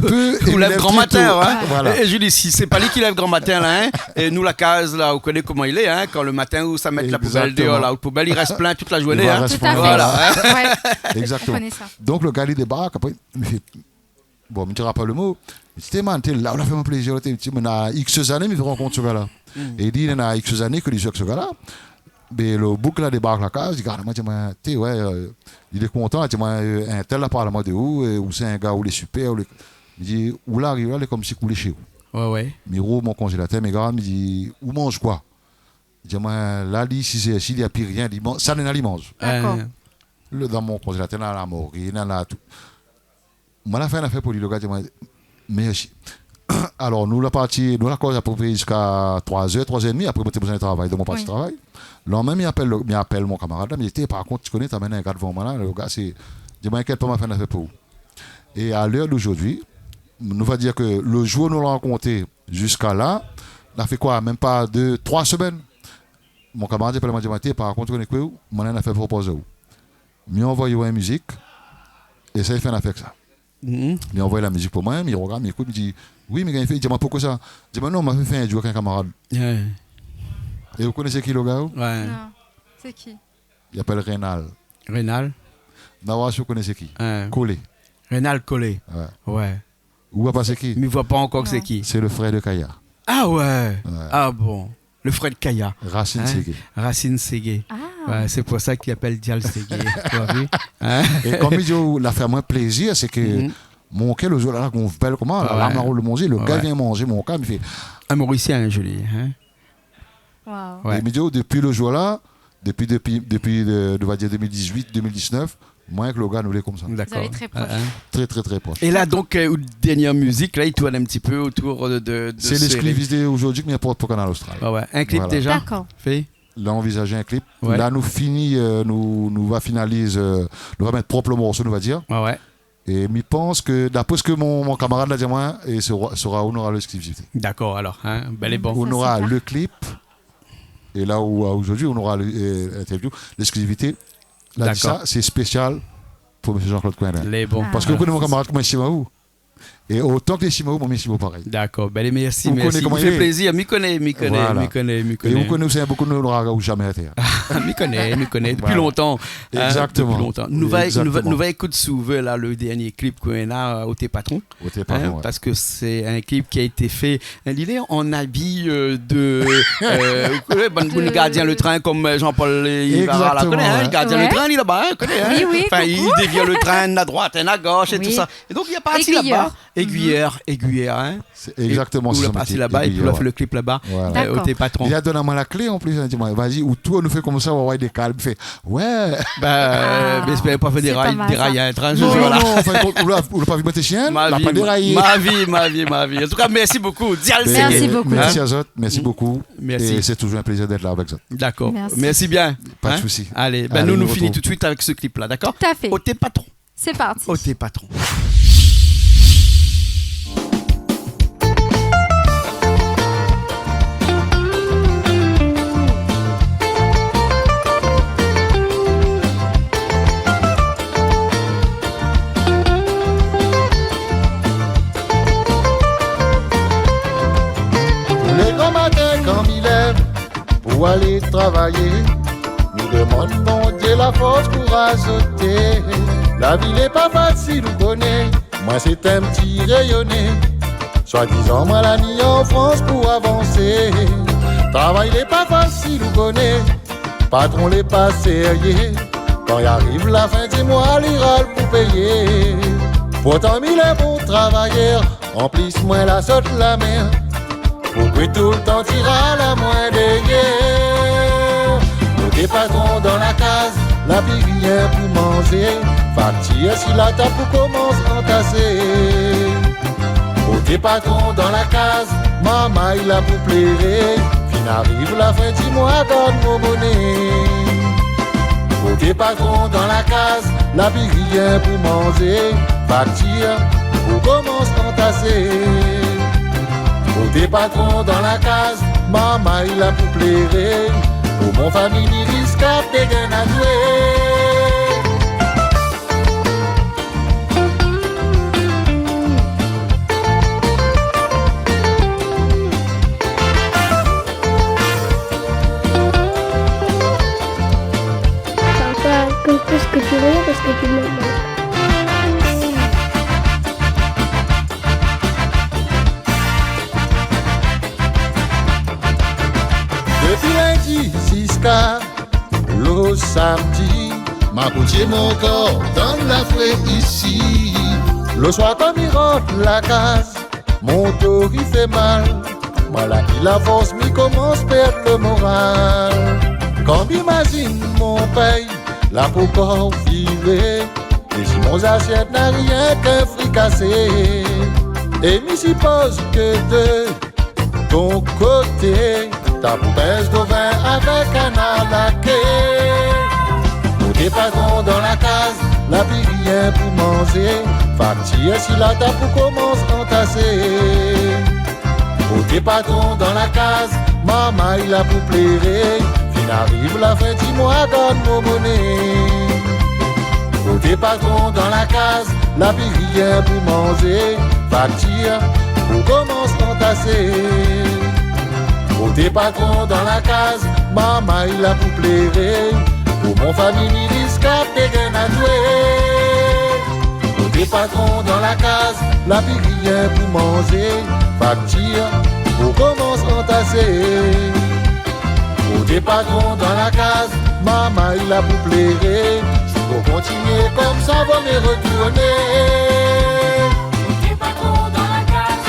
ou lèv gran matin, hein. Voilà. É, é Julie, si sé pa li ki lèv gran matin la, hein, é nou, la kaz la, ou koné koman i lé, hein, kan le matin ou sa mèt la poubèl déor la, out poubèl i rès plin tout la zourné, hein. Exactement. Tout à fait. Voilà, hein. Ouais. Exactement. Je connais ça. Donk, le gars, li débark, apré, mi fé, bon, mi dira pa le mo. Mi di, té, man, té, la, ou la fé amoin plézir, té, mi di, mé na X zané mi rankont se gars la. Mm. É li, néna X zané ke li zoué avèk se gars la. Mé le boug la débark la kaz, li gard amoin, li di amoin, té, ouais, euh, li lé kontan, li di amoin, euh, in tèl la parl amoin de ou, euh, ou sé in gars, ou lé super, ou lé, mi di, ou la ariv la, lé konmsi ou lé shé ou. Ouais, ouais. Mi rouv mon konzélatèr, mi gard, mi di, ou manz koi ? Li di amoin, la, li, sizèr, si li na pi rien, li manz, sa néna li manz. D'accord. Euh. Le, dan mon konzélatèr, néna la mori, néna tout. Moin la fé in nafèr pou li, le gars i di amoin, mèrsi. Alor, nou la parti, nou la koz apépré ziska troi zèr, troi zèr édmi, apré, moin té bezoin travay, donk moin la parti travay. Oui. Landmin, mi apèl le, mi apèl mon kamarad la, mi di, té, par kont, ou koné, ou la amenn in gars devan moin la, le gars, sé, di amoin, inkièt pa, ma fé in nafèr pou ou. É a lèr d'ozordi, nou va dir ke le zour nou la rankontré ziska la, la fé koi, mèm pa dé, troi semèn. Mon kamarad i apèl amoin, di amoin, té, par kont, ou koné koué, ou, moin néna in nafèr pou propoz aou. Mi anvoy aou in mizik, éséy fé in nafèr èk sa. Mhm. Mi anvoy la mizik pou moin, mi rogard, mi ékout, mi di, oui, mi gingn fé. Li di amoin, poukosa ? Li di amoin, non, ma fé, fé in duo èk in kamarad. Ouais. É ou koné sé ki le gars, ou ? Ouais. Non. Sé ki ? Li apèl Rénal. Rénal ? Na oir si ou koné sé ki. Ouais. Colé. Rénal Colé. Ouais. Ouais. Ou voi pa sé ki ? Mi voi pa ankor sé ki. Non. Sé le frèr de Kaya. Ah ouais. Ouais. Ah bon. Le frèr de Kaya. Racine Ségué. Hein ? Racine Ségué. Ah. Ouais, sé pou sa i apèl Dial Ségué. Ou la vi ? Hein ? É konm mi di aou, la fé amoin plézir, sé ke mon kèr, le zour la, la gonfl koman, la larm la roul de mon zié, le gars i vien manzé mon kaz, mi fé. Un Mauricien, Julie, hein ? Waouh. Ouais. É mi di aou, dopi le zour la, dopi, dopi, dopi, euh, nou va dir deux mille dix-huit, deux mille dix-neuf, moin èk le gars, nou lé konmsa. D'accord. Vous êtes très proches. Hein, hein. Très, très, très proches. É la, donk, euh, out dernièr mizik la, i tourn in ti pé otour de, de, de... Sé l'exclusivité zordi ke mi aport pou Kanal Austral. Ouais, ouais. In klip déza fé ? Voilà. D'accord. La anvizaz in klip. Ouais. La, nou fini, euh, nou, nou va finaliz, euh, nou va mèt prop le morso, nou va dir. Ouais, ouais. É mi pans ke, d'apré sak mon, mon kamarad la di amoin, é sera, sera, ou nora l'exclusivité. D'accord, alor, hein, bèl é bon. Ou nora le klip, é la ou, zordi, ou nora le, euh, l'interview, l'exclusivité. La di sa, sé spésial pou mésyé Jean-Claude Coindin. Lé bon. Parske ou koné mon kamarad koman i stim aou. É otan ke lé simaou, moin mi simaou parèy. Dakor. Bin, mèrsi, mèrsi. Ou koné koman i fé plézir. Mi koné, mi koné, mi koné, mi koné. É ou koné, ou sé in bokou, nou nora ou zamé atèr. Mi koné, mi koné. Dopi lontan. Voilà. Hein, dopi lontan. Exactement. Nou va, nou va, nou va ékout Souve la, le dernié klip ke néna, euh, Oté Patron. Oté Patron, ouais. Parske sé in klip ki la été fé, hein, li lé an abi, euh, de, euh, ou koné, bann, bann gardien le trin, kom, euh, Jean-Paul, euh, i va la, koné, hein, gardien le trin, li laba, hein, koné, hein. Oui, oui, coucou. Anfin, i dévir le trin a droit, hein, a gosh é tousa. Oui. É donk, li la parti laba, aiguilleur, aiguilleur, hein. Sé exactement sa. É ou la parti laba, épi ou la fé le klip laba, euh, Oté Patron. Dakor. Li la donn amoin la klé an plis, li la di amoin, "Vas-y, ou tou, nou fé konmsa, ou va avoir dé kal." Mi fé, Ouais. Bin, mi éspèr pa fé déray, déray in trin, sé pa mal, sa. Non, non, anfin, ou la, ou la pa vi moin té shien, la pa déray. Ma vi, ma vi, ma vi. An tou ka, mèrsi bokou. Dial Séké. Mèrsi bokou. Mèrsi azot, mèrsi bokou. Mèrsi. É sé touzour in plézir d'èt la avèk zot. Dakor. Mèrsi. Mèrsi bien. Pa de sousi. Alé, bin, nou, nou fini tout de suit avèk se klip la, dakor ? Tout à fait. Oté Patron. C'est parti. Oté Patron. Lé gran matin, kan mi lèv pou alé travay, mi domann Bondié la fors pou razoté. La vi lé pa fasil, ou koné, moin sé in ti Rényoné. Swadizan moin la ni an Frans pou avansé. Travay lé pa fasil, ou koné, patron lé pa sérié. Kan i ariv la fin di moi, li ral pou péyé. Pourtan mi lé bon travayèr, an plis moin la sort la mèr. Poukwé toultan ti ral amoin dèrièr ? Oté patron, dan la kaz la pi rien pou manzé. Faktir si la tab pou komans antasé. Oté patron, dan la kaz marmay la pou pléré. Fine ariv la fin di moi, gard mon moné. Oté patron, dan la kaz la pi rien pou manzé. Faktir pou komans antasé. Oté patron, dan la kaz marmay la pou pléré. Pou mon fami, mi risk a pèd in adwé. Papa, que, qu'est-ce que tu veux, parce que tu me manques. Dopi lindi ziska lo samdi, ma koutié mon kor dan la fré isi. Lo swar kan mi rant la kaz, mon do i fé mal. Moin la pi la fors, mi komans pèrd lo moral. Kan mi mazine mon pèy la pokor viré, é si mon zasièt na rienk in frikasé. É mi sipoz ke de ton koté, ta pou pèz do vin avèk in alaké. Oté patron, dan la kaz la pi rien pou manzé. Faktir si la tab pou komans antasé. Oté patron, dan la kaz marmay la pou pléré. Fine ariv la fin di moi, gard mon moné. Oté patron, dan la kaz la pi rien pou manzé. Faktir pou komans antasé. Oté patron, dan la kaz marmay la pou pléré. Pou mon fami, mi risk a pèd in adwé. Oté patron, dan la kaz la pi rien pou manzé. Faktir pou komans antasé. Oté patron, dan la kaz marmay la pou pléré. Si ou kontinié konmsa, vo mié retourné. Oté patron, dan la kaz.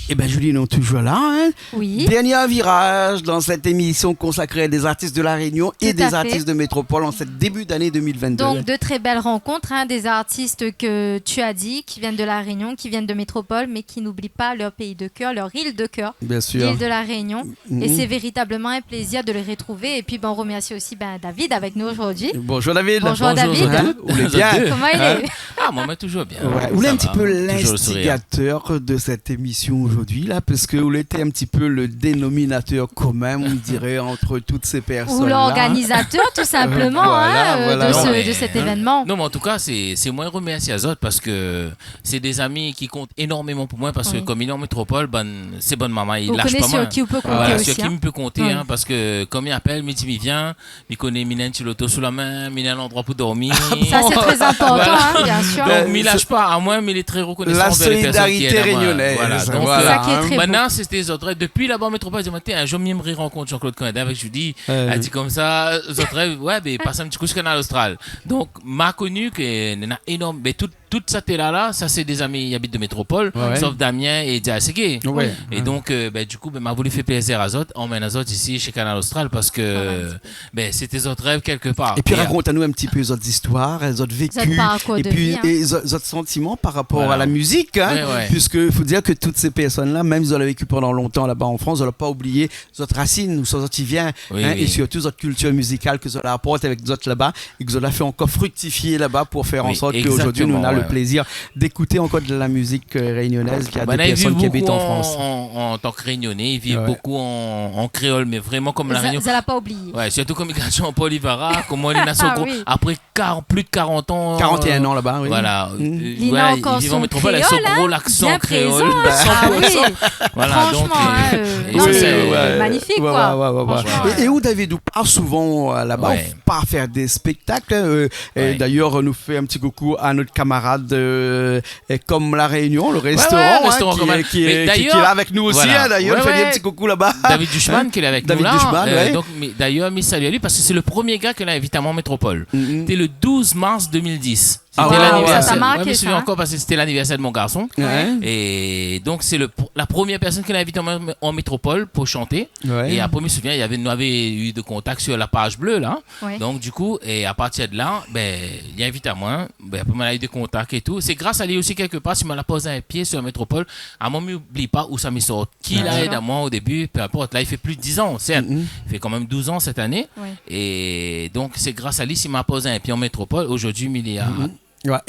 Eh ben, Julie, nou lé toujour la, hein. Oui. Dernier virage dans cette émission consacrée à des artistes de La Réunion et des artistes de métropole en cette début d'année deux mille vingt-deux. Tout à fait. Donc, de très belles rencontres, hein, des artistes que tu as dit, qui viennent de La Réunion, qui viennent de métropole, mais qui n'oublient pas leur pays de cœur, leur île de cœur, l'île de La Réunion. Bien sûr. Mhm. Et c'est véritablement un plaisir de les retrouver. Et puis, ben, on remercie aussi, ben, David avec nous aujourd'hui. Bonjour, David. Bonjour, David. Bonjour, David. Hein, ou lé bien ? Koman i lé ? Hein ? Ah, moin, moin, toujour bien. Ouais, ou lé in ti pé l'instigateur de cette émission aujourd'hui, là, parce que ou lété un petit peu le dénominateur commun, on dirait, entre toutes ces personnes-là. Ou l'organisateur, tout simplement, hein, euh, de ce, de cet événement. Voilà, voilà. Non, mais, non, mais en tout cas, c'est, c'est moin i remèrsi azot parce que c'est des amis qui comptent énormément pour moi parce que, oui, comme mi lé an métropol, ben, sé bann momon i lash pa moin. Ou koné sur qui ou pé konté osi, hein. Voilà, sur qui mi pé konté, hein, parce que, comme i apèl, mi di mi vien, mi koné, mi néna in ti loto sou la min, mi néna in landroi pou dormir. Ah bon ? Ça, c'est très important, hein, bien sûr. Voilà. Donc, mi lash pa amoin, mi lé très reconnaissant envers les personnes qui aident à moi. La solidarité réunionnaise, voilà. Voilà, hein. Donc, euh, c'est ça qui est très beau. Maintenant, c'était zot rèv. Depuis laba an métropol, mi di, « Tiens, un jour, mi èmré rankont Jean-Claude Coindin » avec Julie. Ouais. Èl di konmsa, zot rèv, ouais, ben, pas un petit coup sur Kanal Austral. Donc, ma koni ke néna énorm, ben, tout tout sa té la la, sa sé des amis i abit de métropol, ouais, ouais, sof Damien é Dia Ségué. Ouais, ouais. É donk, euh, ben, du coup, ben, ma voulu fé plézir azot, amenn azot isi shé Kanal Austral, parce que, ben, sété zot rèv kèlkepar. Épi, rakont anou in ti pé zot zistoir, zot vécu, zot parcours de vie, hein, épi zot, zot santiman par rapor a la mizik, hein, puisque fo dir ke tout sé pèrsone-la, mèm si zot la vécu pandan lontan laba an Frans, zot la pa oublié zot rasine, ousa zot i vien, hein, é sirtou zot kiltir mizikal ke zot la aport avèk zot laba, é ke zot la fé ankor friktifié laba pou fé an sort ke zordi nou néna le plézir d'ékouté ankor de la mizik, euh, rényonèz via dé pèrsone ki abit an Frans. An, an tan ke Rényoné, i viv bokou an, an kréol, mé vréman kom La Rényon. Zot la pa oublié. Ouais, sirtou kom i gard Jean-Paul Ivara, koman li néna son gro, apré kar-, plis de karant an, euh, karant é in an laba, oui. Voilà. Li néna ankor son kréol, hein, bien prézan, hein. Euh, voilà, i viv an métropol avèk son gro laksan kréol, san pour san. Ah oui. Voilà, donk, euh, é sa sé magnifik, koi. Franchement, euh, ouais, ouais, ouais. Franchement, euh, é, é ou, David, ou pa souvan, euh, laba, ou pa fé dé spéktak, hein, euh, é d'ayèr, nou fé in ti koukou a nout kamarad, euh, é Comme La Réunion, le restaurant, hein, ki lé, ki lé la avèk nou osi, hein, d'ayèr, nou fé in ti koukou laba. Mé d'ayèr, voilà. David Duchemin, ki lé avèk nou la, euh, donk, mé d'ayèr, mi salu ali parske sé le promié gars ke la invit amoin an métropol. Té le douz mars deux mille dix. Ah ouais, ouais. Sété l'anivèrsèr. Sa la marké, sa, hein. Moin, mi souvien ankor parske sété l'anivèrsèr de mon garson. Ouais. É donk, sé le pr-, la promié pèrsone ke la invit amoin an métropol pou shanté. Ouais. É apré, mi souvien, navé, nou lavé u dé kontak sur la page bleue, la. Ouais. Donk, du coup, é a partir de la, ben, li invit amoin. Ben, apré, moin la u dé kontak é tou. Sé gras a li osi, kèlkepar, si moin la poz in pié sur la métropol, amoin, mi oubli pa ousa mi sort. Ki la èd amoin o débu, peu importe. La, i fé plis de diz an, sèrt. I fé kan mèm douz an sèt ané. Ouais. É donk, sé gras a li si ma poz in pié an métropol. Zordi, mi lé a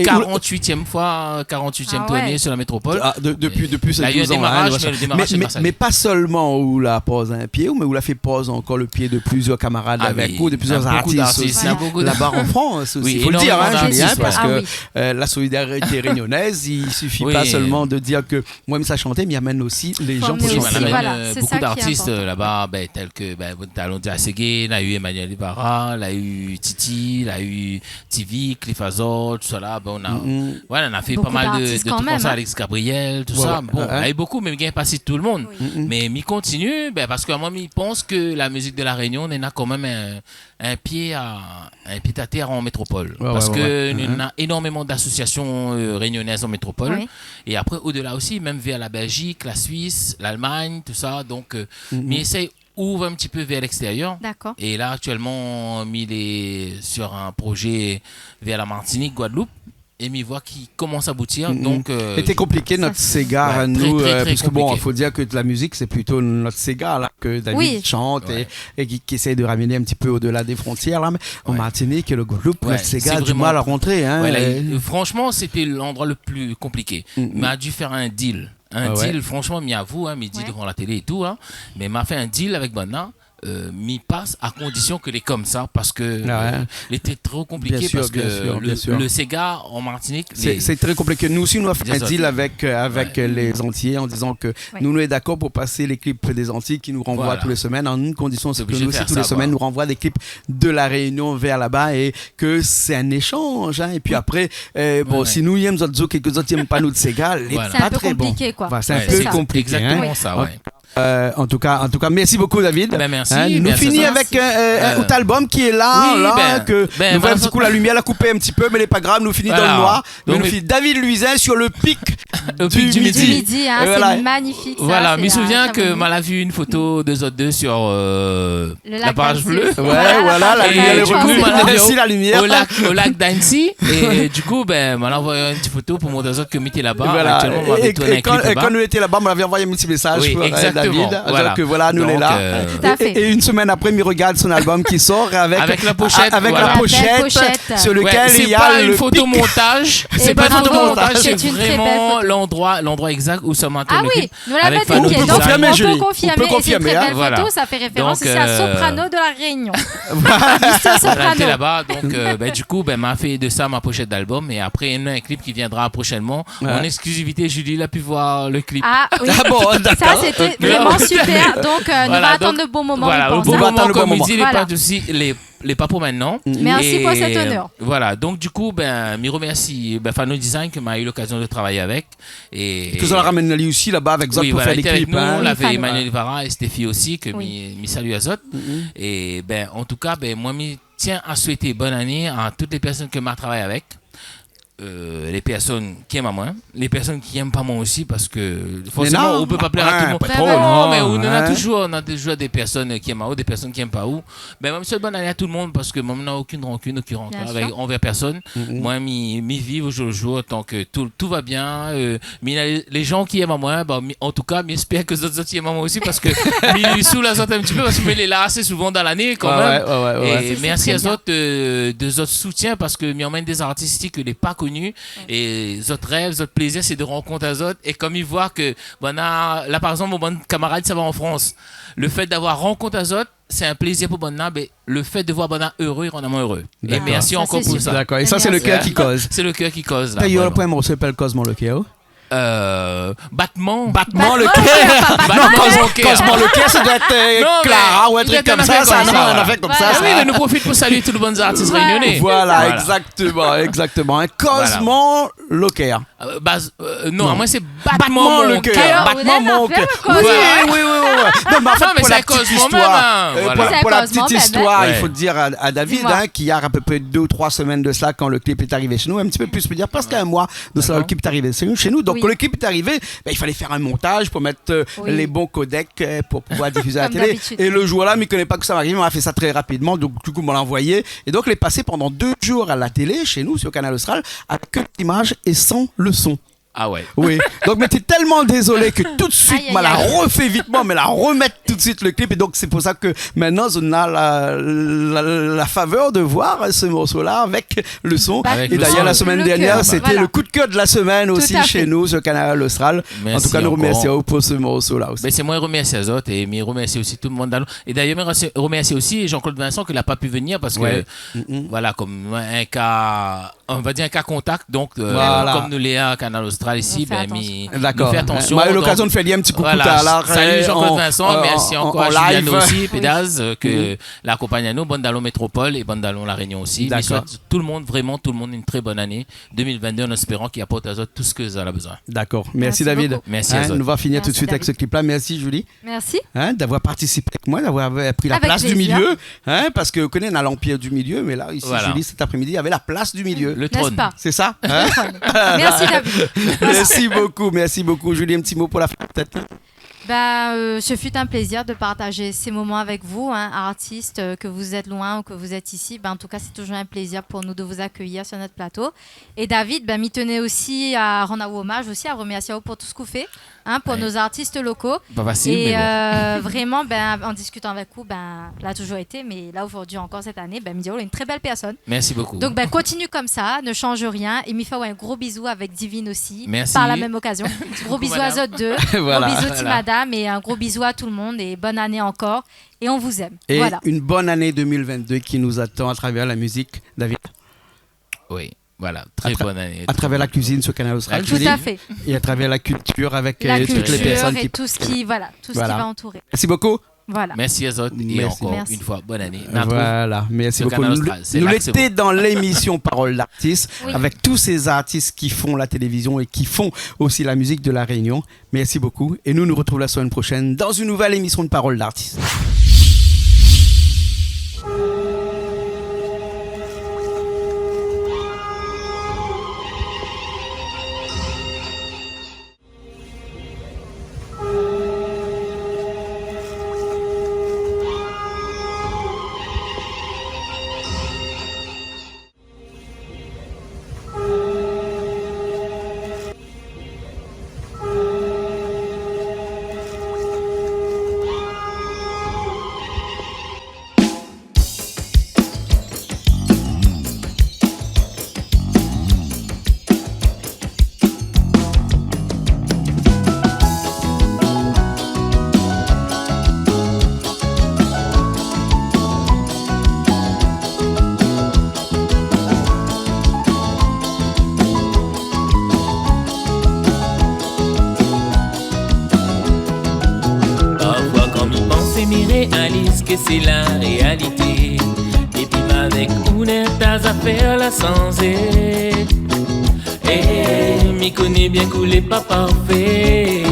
karant-uitièm foi, karant-uitièm tourné sur la métropol. Ah, de-, dépi, dépi sé douz an, hein, la, eu le démarrage, mé, mé pa solman ou la poz in pié, mé ou la fé poz ankor le pié de plizièr kamarad avèk ou, de plizièr artis osi, laba an Frans osi. Oui, énormément d'artistes, ouais. Fo le dir, hein, Julie, hein, parske, euh, la solidarité rényonèz, i sifi pa solman de dir ke moin mi sa shanté, mé i amenn osi lé jan pou shanté. Fo amenn osi, voilà, sé sa ki lé inportan. Oui, mi amenn, euh, bokou d'artis, euh, laba, ben, tèl ke, ben, talon Dia Ségué, la u Emmanuel Ivara, la u Titi, la u Tivi, Cliff Azor, tousa la, ben, nou la, voilà, nou la fé pa mal de, de truk konmsa, Alex Gabriel, tousa. Bokou d'artis kan mèm, hein. Ouais, ouais. Bon, la u bokou, mé mi gingn pa sit tout le monde. Oui. Mé mi kontinié, ben, parske moin, mi pans ke la mizik de La Rényon, néna kan mèm in, in pié a, in pié a tèr an métropol. Ouais, ouais, ouais. Parske nou néna énormément d'asosiasion, euh, rényonèz an métropol. Ouais. É apré, o-dela osi, mèm vèr la Bèlzik, la Suis, l'Almagn, tousa. Donk, euh, mi éséy ouv in ti pé vèr lékstérièr. Dakor. É la, aktièlman, mi lé sur in projé vèr la Martinik, Gwadloup. É mi voi ki komans aboutir, donk, euh, lété konpliké, nout séga, nou, euh, parske, bon, fo dir ke la mizik, sé plito nout séga, la, ke David i shant é, é ki, ki éséy de ramèn in ti pé o-dela dé frontièr, la, mé an Martinik é le Gwadloup, nout séga la di mal a rantré, hein. Ouais, sé vré, euh, franchement, sété l'androi le pli konpliké. Ma la du fé in deal. In deal, franchement, mi avou, hein, mi di dovan la télé é tou, hein, mé ma fé in deal avèk banna, euh, mi pas a kondision ke lé konmsa, parske, euh, lété tro konpliké, parske le, le séga an Martinik, sé, sé tré konpliké. Nou osi, nou la fé in deal avèk, euh, avèk, euh, lé Antiyé an dizan ke nou, nou lé dakor pou pas lé klip dé Antiy ki nou ranvoi tou lé semèn, an in kondision, sé ke nou osi, tou lé semèn, nou ranvoi dé klip de La Rényon vèr laba é ke sé in éshanj, hein. É pi apré, euh, bon, si nou i èm zot zouk é ke zot i èm pa nout séga, lé pa tré bon. Sé in pé konpliké, koi. Voilà, sé in pé konpliké, hein. Sé sa. Égzaktoman sa, ouais. Euh, an tou ka, an tou ka, mèrsi bokou, David. Ben, mèrsi, mèrsi a zot. Hein, nou fini avèk, euh, euh, in ot album ki lé la, la, ke nou voi in ti kou la limièr la koupé in ti pé, mé lé pa grav, nou fini dan le noir. Mé nou fini David Louisin sur le pic Au pic du midi. Du midi, hein, c'est magnifique, ça, c'est la cérémonie. Voilà, mi souvien ke ma la vu une photo de zot deux sur, euh, la page bleue. Le lac d'Annecy. Ouais, voilà, la lumière, le reflet. Et du coup, ma la vu au, au lac, au lac d'Annecy. Et du coup, ben, ma la anvoy in ti foto pou mont azot ke mi té laba. Voilà. Actuellement, ma la tourn in clip laba. Et, et quand, et quand nou té laba, ma la anvoy in ti message pour, euh, David. Oui, exactement. Voilà. Donc, euh, voilà, nou lé la. Tout à fait. Et, et une semaine après, mi regard son album qui sort avec, avec la pochette, voilà. Avec la belle pochette sur lequel il y a le pic. Ouais, c'est pas une photo montage. C'est pas une photo montage, c'est une très belle photo. Et vraiment l'endroit, l'endroit exact où sommes en train de clip. Ah oui, nou la noté. Avec Fano Design. On peut confirmer, Julie. On peut confirmer, hein. Et c'est une très belle photo, ça fait référence aussi à Soprano de la Réunion. Voilà. Mister Soprano. Voilà, té laba, donc, euh, ben, du coup, ben, ma fé de sa ma pochette d'album et après, in clip qui viendra prochainement. Ouais. En exclusivité, Julie la pu voir le clip. Ah oui. Ah bon, d'accord. Ça, c'était vraiment super. Ok. Donc, euh, nou va atann le bon moment, mi pans, hein. Voilà, le bon moment, comme il dit, lé pa tout suite, lé, lé pa pou maintenant. Merci pour cet honneur. Et voilà, donc du coup, ben, mi remercie, ben, Fano Design ke ma u l'occasion de travay avèk. Et ke zot la ramèn ali osi laba avèk zot pou fé dé clip, hein. Oui, voilà, li té avèk nou, nou lavé Emmanuel Vara et Stéphie osi, ke mi, mi salu azot. Et ben, en tout cas, ben, moin, mi tien a souété bonne année à toutes les personnes ke ma travay avèk. Euh, les personnes ki èm amoin, les personnes ki èm pa moin osi, parske forcément, ou pé pa plèr a tout le monde. Néna, ouais, pa tro, non, mé ou, nou néna toujour, néna toujour dé pèrsone ki èm aou, dé pèrsone ki èm pa ou. Mé moin mi souèt bonne année à tout le monde, parske moin, mi néna okin rankine, okin rankor anvèr pèrsone. Moin, mi, mi viv au jour le jour, tan ke tout, tout va bien, euh, Mé lé, lé jan ki èm amoin, ba, mi, an tou ka, mi èspèr ke zot, zot i èm amoin osi, parske mi, mi soul azot in ti pé, parske mi lé la asé souvan dan lané kan mèm. Ouais, ouais, ouais, ouais. É mèrsi azot, euh, de zot soutien, parske mi amenn dé zartis isi ke lé pa koni, é zot rèv, zot plézir, sé de rankont azot. É kom mi voi ke, banna, la, par égzanp, mon bann kamarad i sava an Frans, le fèt d'avoir rankont azot, sé in plézir pou banna, mé le fèt de voir banna éré i rann amoin éré. D'accord. É mèrsi ankor pou sa. Sa, sé sipèr. D'accord. É sa, sé le kèr ki koz. Sé le kèr ki koz, la, vréman. D'ailleurs, le promié morso i apèl Koz mon le kèr, ou ? Euh, Batman. Batman le kèr. Batman le kèr. Non, Koz, Koz mon le kèr, sa i doi èt, euh, Clara ou in trik konmsa. Non, mé i doi èt in nafèr konmsa. Non, non, in nafèr konmsa, sa. Voilà. Ah oui, mé nou profit pou salué tout le bann zartis rényoné. Voilà, exactement, exactement. Voilà. Koz mon le kèr. Euh, baz, euh, non, amoin sé Batman mon kèr. Batman le kèr. Batman mon kèr. Ou néna in nafèr, Koz mon le kèr. Oui, oui, oui, oui, oui. Non, mé an fèt, pou la ti zistoir, euh, pou la, pou la ti zistoir, i fo dir a, a David, hein, k'i y a a pé pré dé ou troi semèn de sa, kan le klip lé arivé shé nou, in ti pé plis, mi vé dir, prèsk in moi de sa, le klip lé arivé shé nou, shé nou. Donk, kan le klip lé arivé, bin, i falé fé in montaz pou mèt, euh, lé bon kodèk, euh, pou pouvoir difizé a la télé. Kom dabitid. É le zour-la, mi koné pa kosa la arivé, ma la fé sa trè rapidman, donk, du kou, ma la anvoyé. É donk, lé pasé pandan dé zour a la télé, shé nou, sur Kanal Austral, avèk ke d'imaz é san le son. Ah ouais. Oui. Donk, mé té tèlman dézolé ke tout de suit, aïe, aïe, aïe, ma la refé vitman, ma la remèt tout de suit le klip. É donk, sé pou sa ke mintnan, zot néna la, la, la favèr de voir se morso-la avèk le son. Avèk le son. É d'ayèr, la semèn dèrnièr, sété le kou de kèr de la semèn osi shé nou, sur Kanal Austral. Tout à fait. Tout à fait. Mèrsi ankor. An tou ka, nou remèrsi aou pou se morso-la osi. Mé sé moin i remèrsi azot é mi remèrsi osi tout le moun dan le... É d'ayèr, mi remèrsi, remèrsi osi Jean-Claude Vincent, ke la pa pu vnir parske, voilà, kom in ka, on va dir in ka kontak, donk, euh, kom nou lé a Kanal Austral isi, bin, mi, nou fé atansion. Voilà. Nou fé atansion, donk, voilà. Ma la u lokazion de fé ali in ti koukou talèr, euh, an, an, an live. Salut Jean-Claude Vincent, mèrsi ankor a Juliano osi, Pédaz, euh, ke la akonpagn anou, bann dalon Métropol é bann dalon La Rénion osi. D'accord. Mi souèt tout le moun, vréman tout le moun, in trè bone ané deux mille vingt-deux, an éspéran k'i aport azot tout sak zot la bezoin. D'accord. Mèrsi, David. Mèrsi bokou. Mèrsi azot. Hein, nou va finir tout de suite avèk se klip-la. Mèrsi, David. Mèrsi, Julie. Mèrsi. Hein, d'avoir participé avec moi, d'avoir, euh, pris la place du milieu, hein, parce que, ou koné, nou néna l'Empire du Milieu, mais là, ici, Julie, cet après-midi, avait la place du milieu. Avec plaisir. Le trône. N'est-ce pas ? C'est ça, hein ? Le trône. Merci, David. Voilà. Merci beaucoup, merci beaucoup. Julie, un petit mot pour la fin, peut-être ? Ben, euh, ce fut un plaisir de partager ces moments avec vous, hein, artistes, euh, que vous êtes loin ou que vous êtes ici. Ben, en tout cas, c'est toujours un plaisir pour nous de vous accueillir sur notre plateau. Et David, ben, mi tenais aussi à rendre omage aussi, à remercier pour tout ce que vous faites, hein, pour nos artistes locaux. Ouais. Pas facile, mais bon. Et, euh, vraiment, ben, en discutant avec vous, ben, la toujours été, mais là, aujourd'hui encore, cette année, ben, mi di aou lé une très belle personne. Merci beaucoup. Donc, ben, continue comme ça, ne change rien. Et mi fé aou un gros bisou avec Divine aussi, par la même occasion. Merci. Coucou, madame. Gros bisous à zot deux. Voilà, voilà. Gros bisous, ti madame, et un gros bisou à tout le monde, et bonne année encore, et on vous aime. Voilà. Et une bonne année deux mille vingt-deux qui nous attend à travers la musique, David. Oui. Voilà, très bonne année à tout le monde. À tra-, à travers la cuisine sur Kanal Austral, Julie. Tout à fait. Et à travers la culture avec, euh, toutes les personnes qui... La culture et tout ce qui, voilà, tout ce qui va entourer. Voilà. Merci beaucoup. Voilà. Mèrsi azot. Mèrsi. Et encore une fois, bonne année. Merci. Voilà, merci beaucoup. Sur Kanal Austral, c'est là que c'est bon. Nou, nou lété dan l'émission Parole d'artiste, oui, avec tous ces artistes qui font la télévision et qui font aussi la musique de La Réunion. Merci beaucoup et nous nous retrouvons la semaine prochaine dans une nouvelle émission de Parole d'artiste. ke sé la réalité. Dépi m'avèk ou, nin ta zafèr la sanzé. É mi koné bien k'ou lé pa parfé,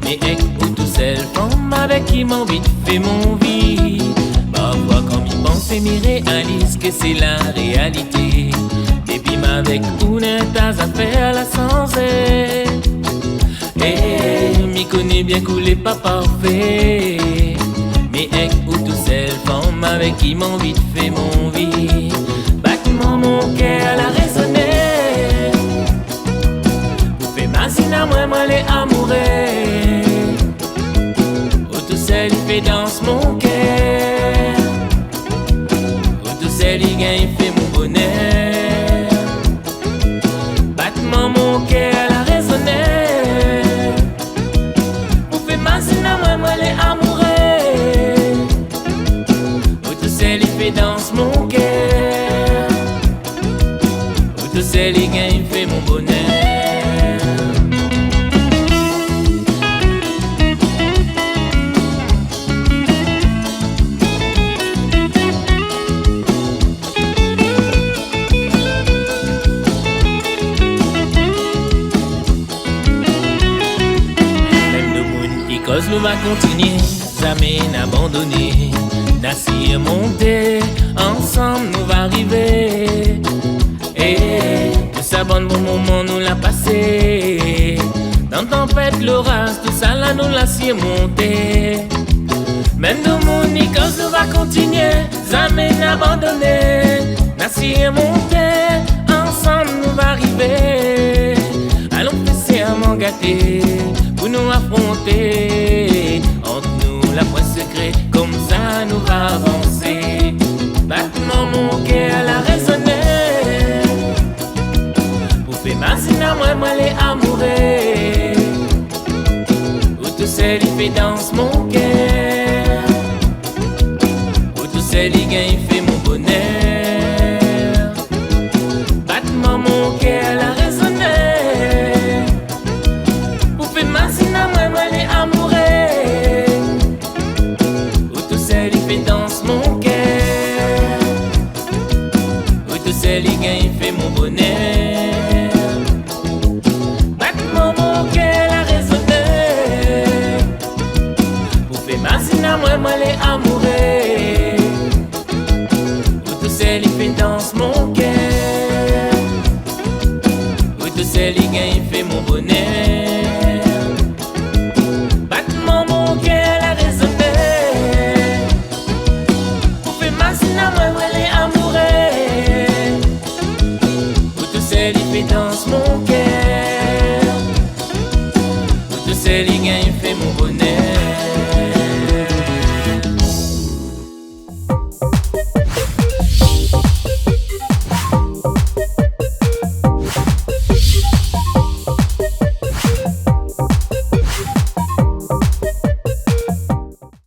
mé èk ou tousèl fanm avèk ki m'anvi fé mon vi. Parfoi kan mi pans, mi réaliz ke sé la réalité. Dépi m'avèk ou, nin ta zafèr la sanzé. É mi koné bien k'ou lé pa parfé, mé èk ou tousèl fanm avèk ki m'anvi fé mon vi. Batman mon kèr la rézoné. Ou fé mazine amwin, mwin lé amouré. Ou tousèl i fé dans mon kèr. Ou tousèl i gingn fé mon bonèr. Batman mon kèr la rézoné. Ou fé mazine amwin, mwin lé amouré. Ou tousèl i fé dans mon kèr. Ou tousèl i gingn fé mon bonèr. Mèm domoun i koz nou va kontinié, zamé n'abandoné. Na sirmonté, ansanm nou va rivé. É tout sa bann bon moman nou la pasé, dan tanpèt, loraz, tousala nou la sirmonté. Mèm domoun i koz nou va kontinié, zamé n'abandoné. Na sirmonté, ansanm nou va rivé. Alon fé sèrman gaté pou nou afronté. Ant nou la pwin sekré, konmsa nou va avansé. Batman mon kèr la rézoné. Ou fé mazine amwin, mwin lé amouré. Ou tousèl i fé dans mon kèr. Ou tousèl i gingn fé mon bonèr. Batman mon kèr la rézoné. Ou fé mazine amwin, mwin lé amouré. Ou tousèl i fé dans mon kèr. Ou tousèl i gingn fé mon bonèr. Batman mon kèr la rézoné. Ou fé mazine amwin, mwin lé amouré. Ou tousèl i fé dans mon kèr. Ou tousèl i gingn fé mon bonèr. Batman mon kèr la rézoné. Ou fé mazine amwin, mwin lé amouré. Ou tousèl i fé dans mon kèr.